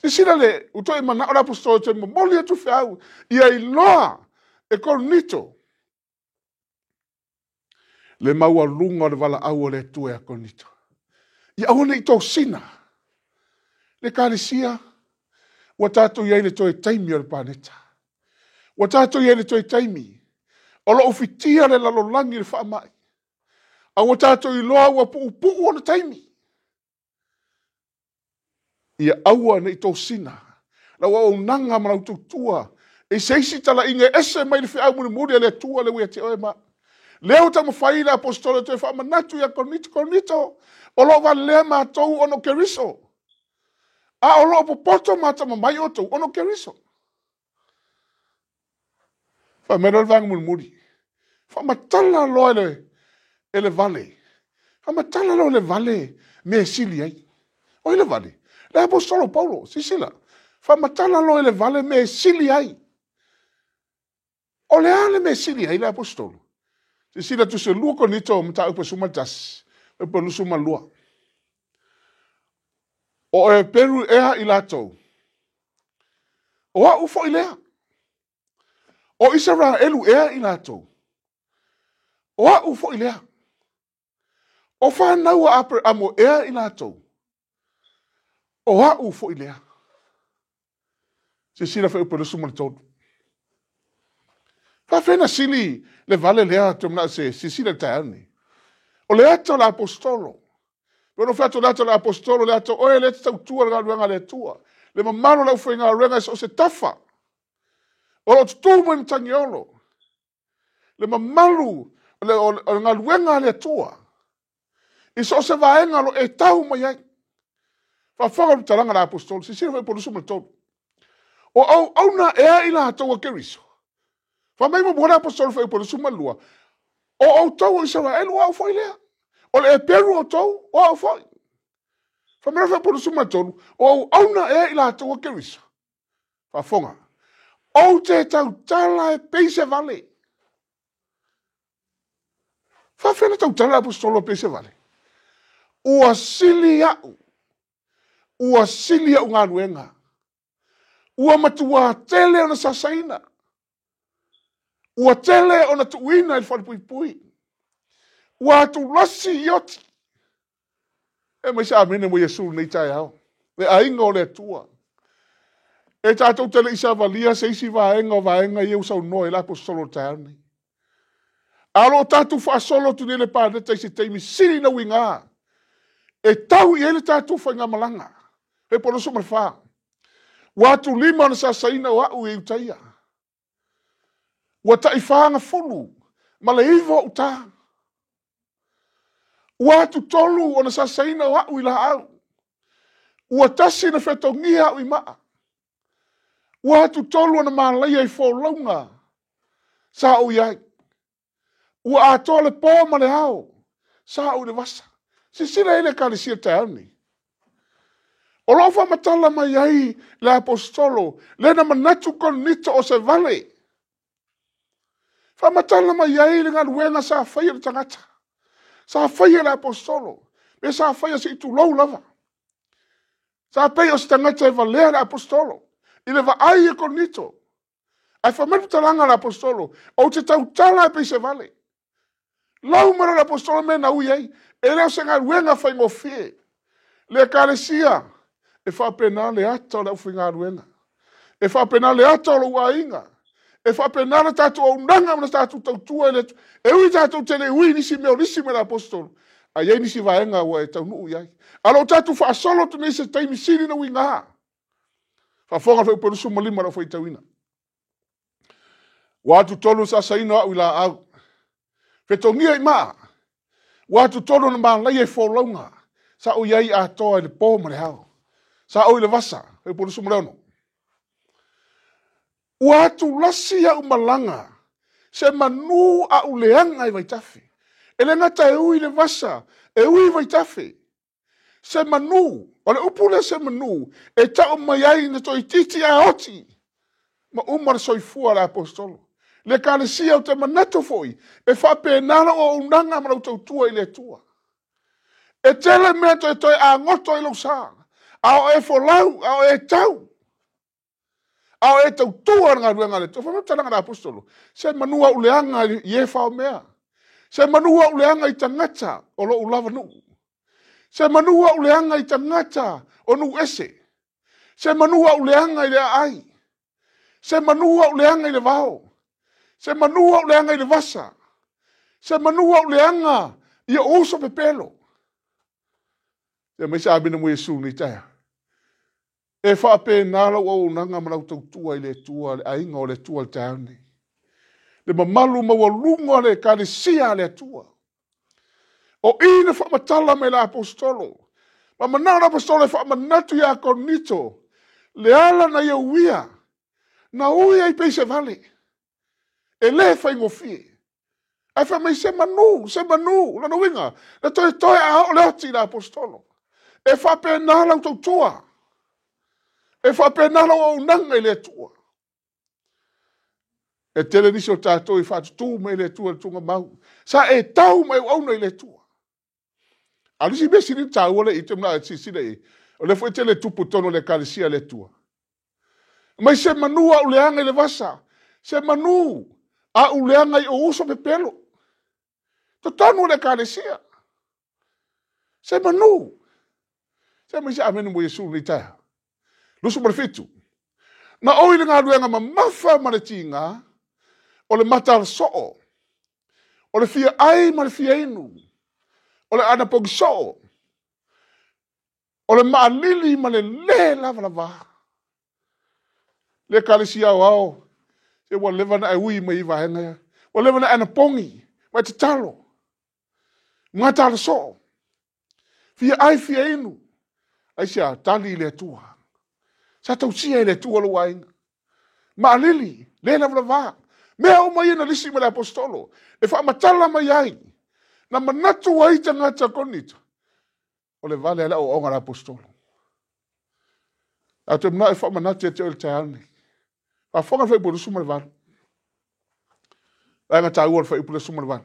Silasila le, ua toe manao le aposetolo e toe momoli atu feau, ia iloa e Korinito le maualuga o le valaau a le Atua ia Korinito. Ia aua ne i tosina le Ekalesia, ua tatou i ai i le toe taimi o le paneta. Ua tatou i ai i le toe taimi o lo o fitia le lalolagi i le faamai. A ua tatou iloa ua puupuu ona taimi. Ia aua ne i tosina lau auaunaga ma lau tautua i se isi talaiga e ese mai le feau mulimuli a le Atua lea ua ia te oe ma au. Lea ua taumafai le aposetolo e toe faamanatu ia Korinito, Korinito, o lo o valelea matou ona o Keriso, a o lo o popoto ma atamamai outou ona o Keriso. Fai mai loa le vaega mulimuli, faamatala loa e le vale, faamatala loa e le vale mea e sili ai. O ai le vale? Le aposetolo Paulo, silasila, faamatala loa e le vale mea e sili ai. O le a le mea e sili ai le aposetolo? Silasila tusi 2 Korinito mataupu e 11, upu e 22. O Eperu ea i latou? O au foi lea. O Isaraelu ea i latou? O au foi lea. O fanau a Aperamo ea i latou? O au foi lea. Silasila fuaiupu 23. Faafefea na sili le vale lea te manao se silasila i le taeao lenei. O le ata o le aposetolo. Pe ona fai atu o le ata o le aposetolo, le ata o oe lea te tautua le galuega a le Atua. Le mamalu o le aufaigaluega i so o se tafa. O lo o tutū mai Matagiolo. Le mamalu o le galuega a le Atua. I so o se vaega o lo o e tau mai ai. Faafofoga le talaga a le aposetolo, silasila foi po 23. O auauna ea i latou a Keriso. Fai mai muamua le aposetolo foi po 22. O outou o Isaraelu, o au foi lea. O le Eperu outou, o au foi. Fai mai foi po 23. O auauna ea i latou a Keriso. Faafofoga. Ou te tautala e pei se vale. Faafefea na tautala le aposetolo e pei se vale? Ua sili au, ua sili au galuega. Ua matuā tele ona sasaina. Ua tele ona tuuina i le falepuipui. Ua atulasi i oti. E mai se amene mo Iesu lenei taeao. Le aiga o le Atua. E tatou te le i savalia se isi vaega o vaega ia ua saunoa i le aposetolo o le taeao lenei. A o lo o tatou faasolo atu nei le paneta i se taimi sili na uiga e tau i ai le tatou faigamalaga. E po 24. Ua atu lima ona sasaina o au i Utaia. Ua taifagafulu ma le iva o uta. Ua atu tolu ona sasaina o au i laau. Ua tasi na fetogia au i maa. Ua atu tolu ona malaia i folauga sa ou i ai. Ua atoa le po ma le ao sa ou i le vasa. Silasila i le Ekalesia taeao nei. O lo o faamatala mai ai le aposetolo lea na manatu Korinito o se vale. Faamatala mai ai le galuega sa faia le tagata. Sa faia le aposetolo. Pe sa faia se i tulou lava. Sa pei o se tagata e valea le aposetolo i le vaai e Korinito. Ae fai mai le talaga a le aposetolo, ou te tautala e pei se vale. Lau mai le aposetolo mea na ui ai, e le o se galuega faigofie. Le ekalesia, e faapena le ata o le aufaigaluega. E faapena le ata o lou aiga. E faapena le tatou auaunaga ma le tatou tautua i le Atua. E ui tatou te le ui i nisi mea o lisi mai le aposetolo, ae i ai nisi vaega ua e taunuu i ai. A o lo o tatou faasolo atu nei se taimi sili na uiga. Faafofoga le fuaiupu 25 lau faitauina. Ua atutolu le saasaina o au i laau. Fetogia i maa. Ua atutolu na malaia i folauga. Sa ou i ai atoa i le po ma le ao. Sa ou i le vasa, fuaiupu 26. Ua atulasi au malaga, se manu au leaga i vaitafe. E le gata e ui i le vasa, e ui i vaitafe. Se manu, o le upu lea se manu, e tau mai ai na toeitiiti ae oti ma uma le soifua o le aposetolo. Le ekalesia ou te manatu foi, e faapena lau auaunaga ma lau tautua i le Atua. E tele mea toe agoto ai lou sa, a o e folau, a o e tau, a o e tautua le galuega a le Atua. Fai mai talaga le aposetolo, se manu au leaga i e faomea. Se manu au leaga i tagata o lou lava nuu. Se manu au leaga i tagata o nuu ese. Se manu au leaga i le aai. Se manu au leaga i le vao. Se manu au leaga i le vasa. Se manu au leaga i o uso pepelo. Se mai se amina mo Iesu nei taeao. E faapena lau auaunaga ma lau tautua i le Atua, le aiga o le Atua i le taeao nei. Le mamalu maualuga o le ekalesia a le Atua. O i na faamatala mai le aposetolo. Ma manao le aposetolo e faamanatu ia Korinito, le ala na ia uia, na ui ai pei se vale. E le faigofie. Ae fai mai se manu, se manu, lona uiga, na toetoe a oo le oti i le aposetolo. E faapena lau tautua. E faapena lau auaunaga i le Atua. E tele nisi o tatou i faatutu mai le Atua i le tuugamau. Sa e tau ma e auauna i le Atua. A o le isi mea sili ona taua lea i te manao e silasila i ai, o lea foi e tele tupu i totonu o le ekalesia a le Atua. Mai se manu a uleaga i le vasa, se manu a uleaga i o uso pepelo. Totonu o le ekalesia. Se manu. Se mai se amene mo Iesu nei taeao. 27. Na oi le galuega mamafa ma le tiga, o le matalasoo, o le fia ai ma le fia inu, o le anapogisoo, o le maalili ma le lē lavalava. Le ekalesia aoao, se ua leva na e ui mai i vaega ia. Ua leva na e anapogi, ma e tatalo. Matalasoo, fia ai fia inu, aisea tali i le Atua. Sa tausia e le Atua lou aiga. Maalili, le lavalava. Mea uma ia na lisi mai le aposetolo, e faamatala mai ai, na manatu ai tagata Korinito, o le vale a le aoaoga a le aposetolo. A toe manao e faamanatu ia te oe i le taeao lenei. Faafofoga le fuaiupu 28. Vaega taua o le fuaiupu 28.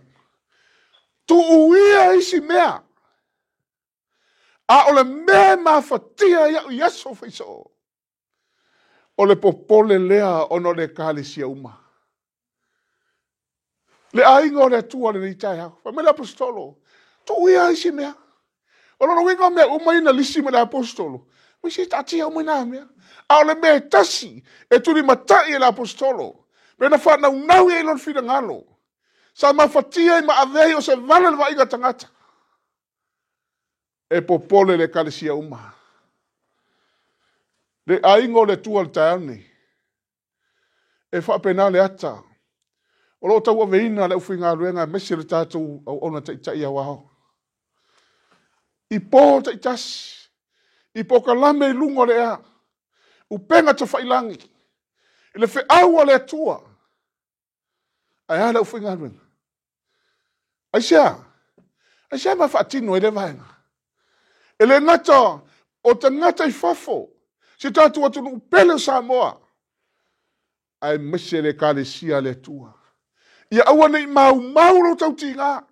Tuuia isi mea, a o le mea e mafatia ai au i aso faisoo, o le popole lea ona o le ekalesia uma. Le aiga o le Atua lenei taeao. Fai mai le aposetolo, tuuia isi mea. O lona uiga o mea uma ia na lisi mai le aposetolo, mai se taatia uma i nā mea. A o le mea e tasi e tulimatai e le aposetolo, pe na faanaunau i ai lona finagalo, sa mafatia ai ma ave ai o se vale le vaaiga tagata. E popole le ekalesia uma. Le aiga o le Atua le taeao nei. E faapena le ata o lo o tauaveina le aufaigaluega aemaise le tatou auauna taitai aoao. I po taitasi, i polokalame i luga o le ea, upega tafailangi, i le feau a le Atua. Ae a le aufaigaluega? Aisea? Aisea ma faatino ai lea vaega? E le gata o tagata i fafo, si tatou atunuu pele o Samoa, aemaise le ekalesia a le Atua. Ia aua ne i maumau lou tautiga.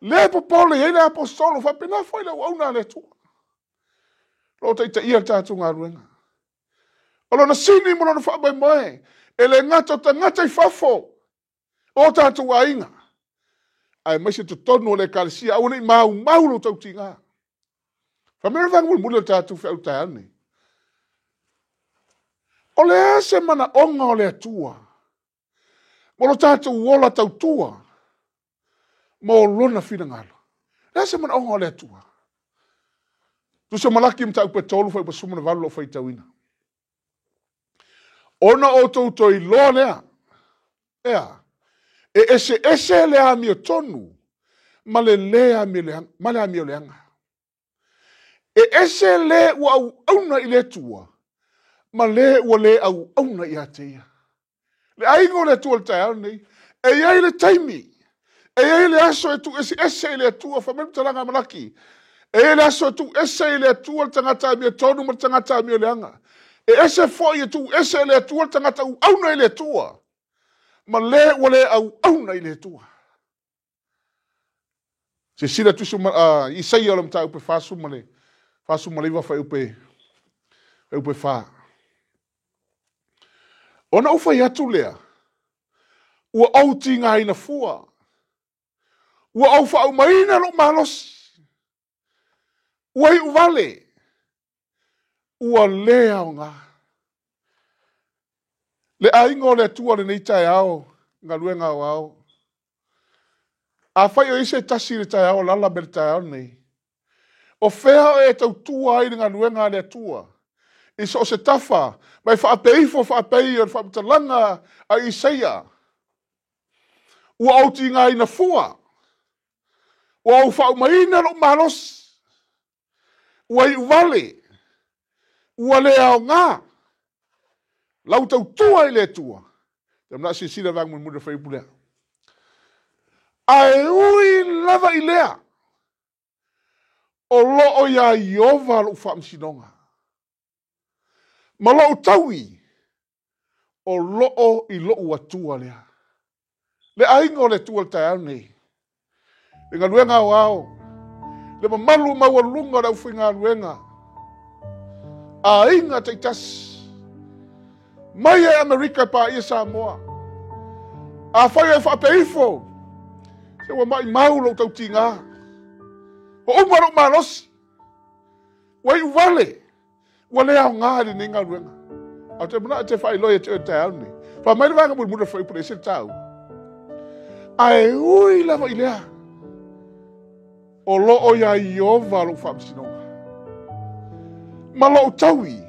Le popole i ai le aposetolo, faapena foi le auauna a le Atua. Lo o taitaia le tatou galuega. O lona sini ma lona faamoemoe, e le gata o tagata i fafo o tatou aiga, aemaise totonu o le ekalesia, aua ne i maumau lo tautiga. Fai mai le vaega mulimuli o le tatou feau taeao nei. O le a se manaoga o le Atua mo lo tatou ola tautua mo lona finagalo? Le a se manaoga o le Atua? Tusa Malaki mataupu e 3 fuaiupu 18 lou faitauina. Ona outou toe iloa lea, ea, e eseese le amiotonu ma le lē amio ma le amio leaga. E ese le ua auauna i le Atua ma le ua le auauna ia te ia. Le aiga o le Atua i le taeao lenei, e i ai le taimi, e i ai le aso e tuueseese i le Atua, fai mai le talaga a Malaki, e i ai le aso e tuuese i le Atua le tagata amiotonu ma le tagata amioleaga. E ese foi e tuuese i le Atua le tagata auauna i le Atua ma le ua le auauna i le Atua. Silasila tusi Isaia o le mataupu e 49 fuaiupu 4. Ona ou fai atu lea, ua ou tigaina fua, ua ou faaumaina lou malosi, ua iu vale, ua le aoga. Le aiga o le Atua lenei taeao, galuega aoao. Afai o i ai se tasi i le taeao o lala me le taeao lenei, o fea o e tautua ai i le galuega a le Atua, i so o se tafa, ma e faapea ifo faapei o le faamatalaga a Isaia, ua ou tigaina fua, ua ou faaumaina lou malosi, ua iu vale, ua le aoga, lau tautua i le Atua. Te manao silasila vaega mulimuli o le fuaiupu lea. Ae ui lava i lea, o loo iā Ieova lou faamasinoga, ma lou taui o loo i lou Atua lea. Le aiga o le Atua i le taeao lenei, le galuega aoao, le mamalu maualuga o le aufaigaluega, aiga taitasi, mai e Amerika e paia Samoa. Afai e faapea ifo, se ua maimau lou tautiga, ua uma lou malosi, ua iu vale, ua le aoga i lenei galuega. Ae ou te manao e te faailoa ia te oe i le taeao lenei. Fai mai le vaega mulimuli o le fuaiupu lea, e ese le taua. Ae ui lava i lea, o loo iā Ieova lou faamasinoga, ma lou taui,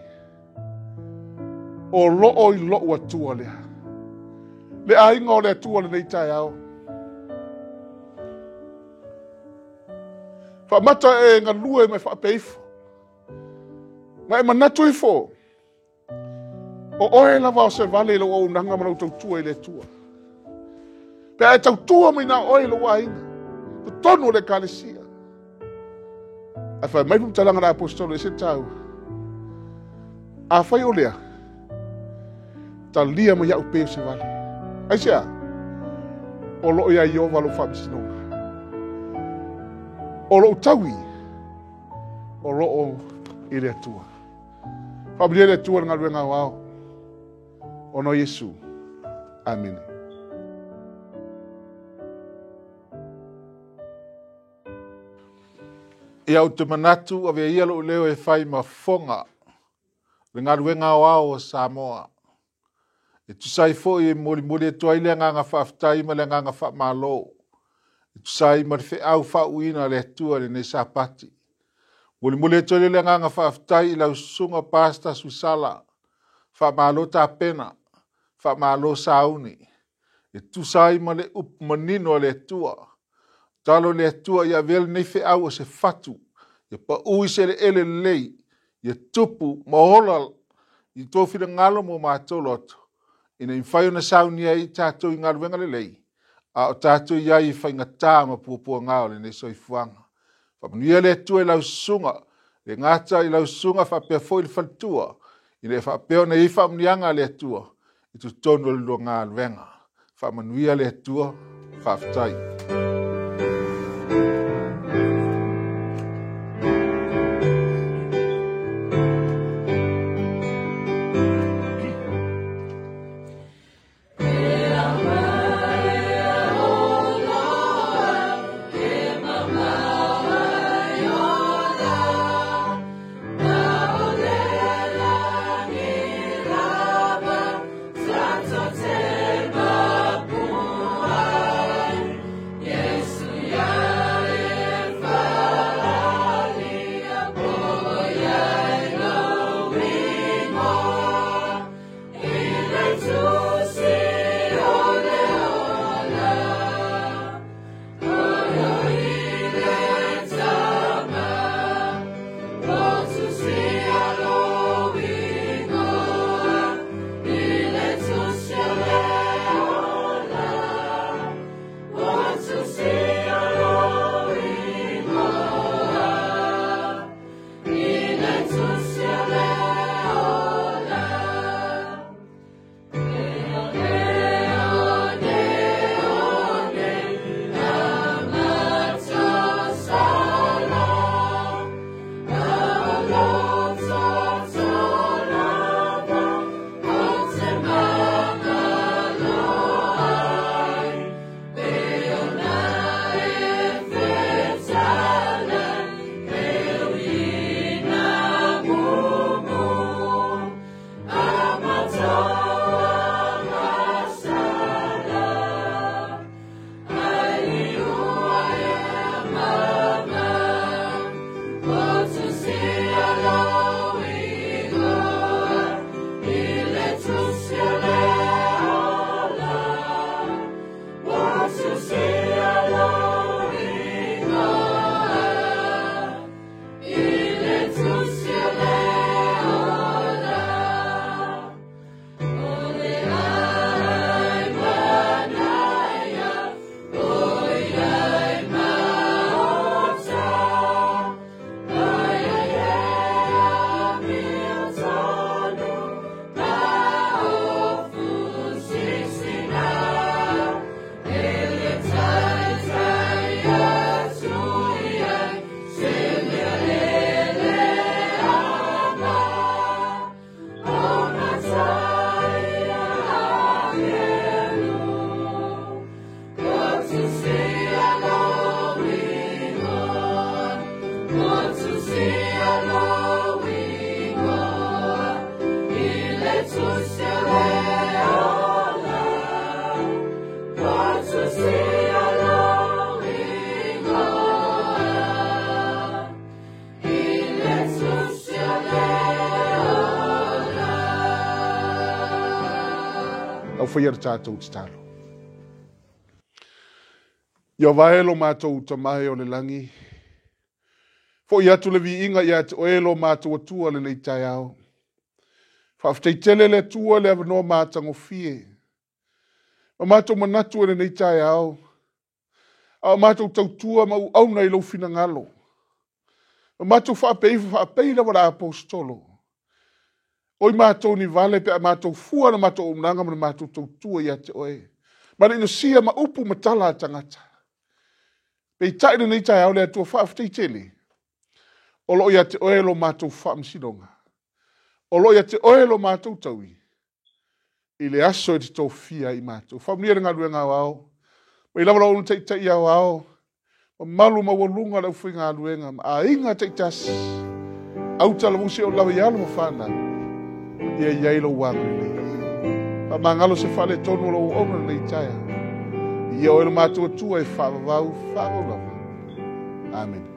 o loo i lou Atua lea. Le aiga o le Atua lenei taeao. Faamata e galue ma e faapea ifo. Ma e manatu ifo, o oe lava o se vale i lou auaunaga ma lau tautua i le Atua. Pe a e tautua mai na oe i lou aiga, totonu o le ekalesia. Ae fai mai faamatalaga a le aposetolo e ese le taua. Afai o lea, talia mai au pei o se vale. Aisea? O loo iā Ieova lou faamasinoga. O lou taui, o loo i le Atua. Faamanuia le Atua i le galuega aoao. Ona o Iesu. Amene. Ia ou te manatu avea ia lou leo e fai ma fofoga le galuega aoao o Samoa. E tusa ai foi e molimoli atu ai le agaga faafetai ma le agaga faamalo e tusa ai ma le feau faauuina a le Atua i lenei Sapati. Molimoli atu ai le agaga faafetai i lau susuga Pastor Suisala, faamalo tapena, faamalo sauni, e tusa ai ma le upu manino a le Atua. Tatalo i le Atua ia avea lenei feau o se fatu, ia pau i se eleele lelei, ia tupu ma ola i tou finagalo mo matou loto, ina ia mafai ona saunia ai tatou i galuega lelei, a o tatou i ai i faigata ma puapuaga o lenei soifuaga. Faamanuia le Atua i lau susuga, le gata i lau susuga faapea foi le faletua, ina ia faapea ona i ai faamanuiaga a le Atua i totonu o le lua galuega. Faamanuia le Atua, faafetai. Au faia le tatou tatalo. Ieova e lo matou Tama e o le lagi, fo'i atu le viiga ia te oe lo matou Atua lenei taeao. Faafetai tele le Atua le avanoa matagofie. Ma matou manatu e lenei taeao, a o matou tautua ma auauna i lou finagalo. Ma matou faapea ifo faapei lava le aposetolo. O i matou ni vale pe a matou fua na matou auaunaga ma le matou tautua ia te oe. Ma le inosia ma upu ma tala a tagata. Peitai lenei taeao le Atua faafetai tele. O loo ia te oe lo matou faamasinoga. O loo ia te oe lo matou taui. I le aso e te tofia ai matou. Faamanuia le galuega aoao. Mai lava lau taitai aoao. Mamalu maualuga o le aufaigaluega ma aiga taitasi. Autalavusi o lava i alo ma fanau. Ia i ai lou agalelei. Faamagalo se faaletonu o lou auauna lenei taeao. Ia oe le matou Atua e faavavau, faavavau lava. Amene.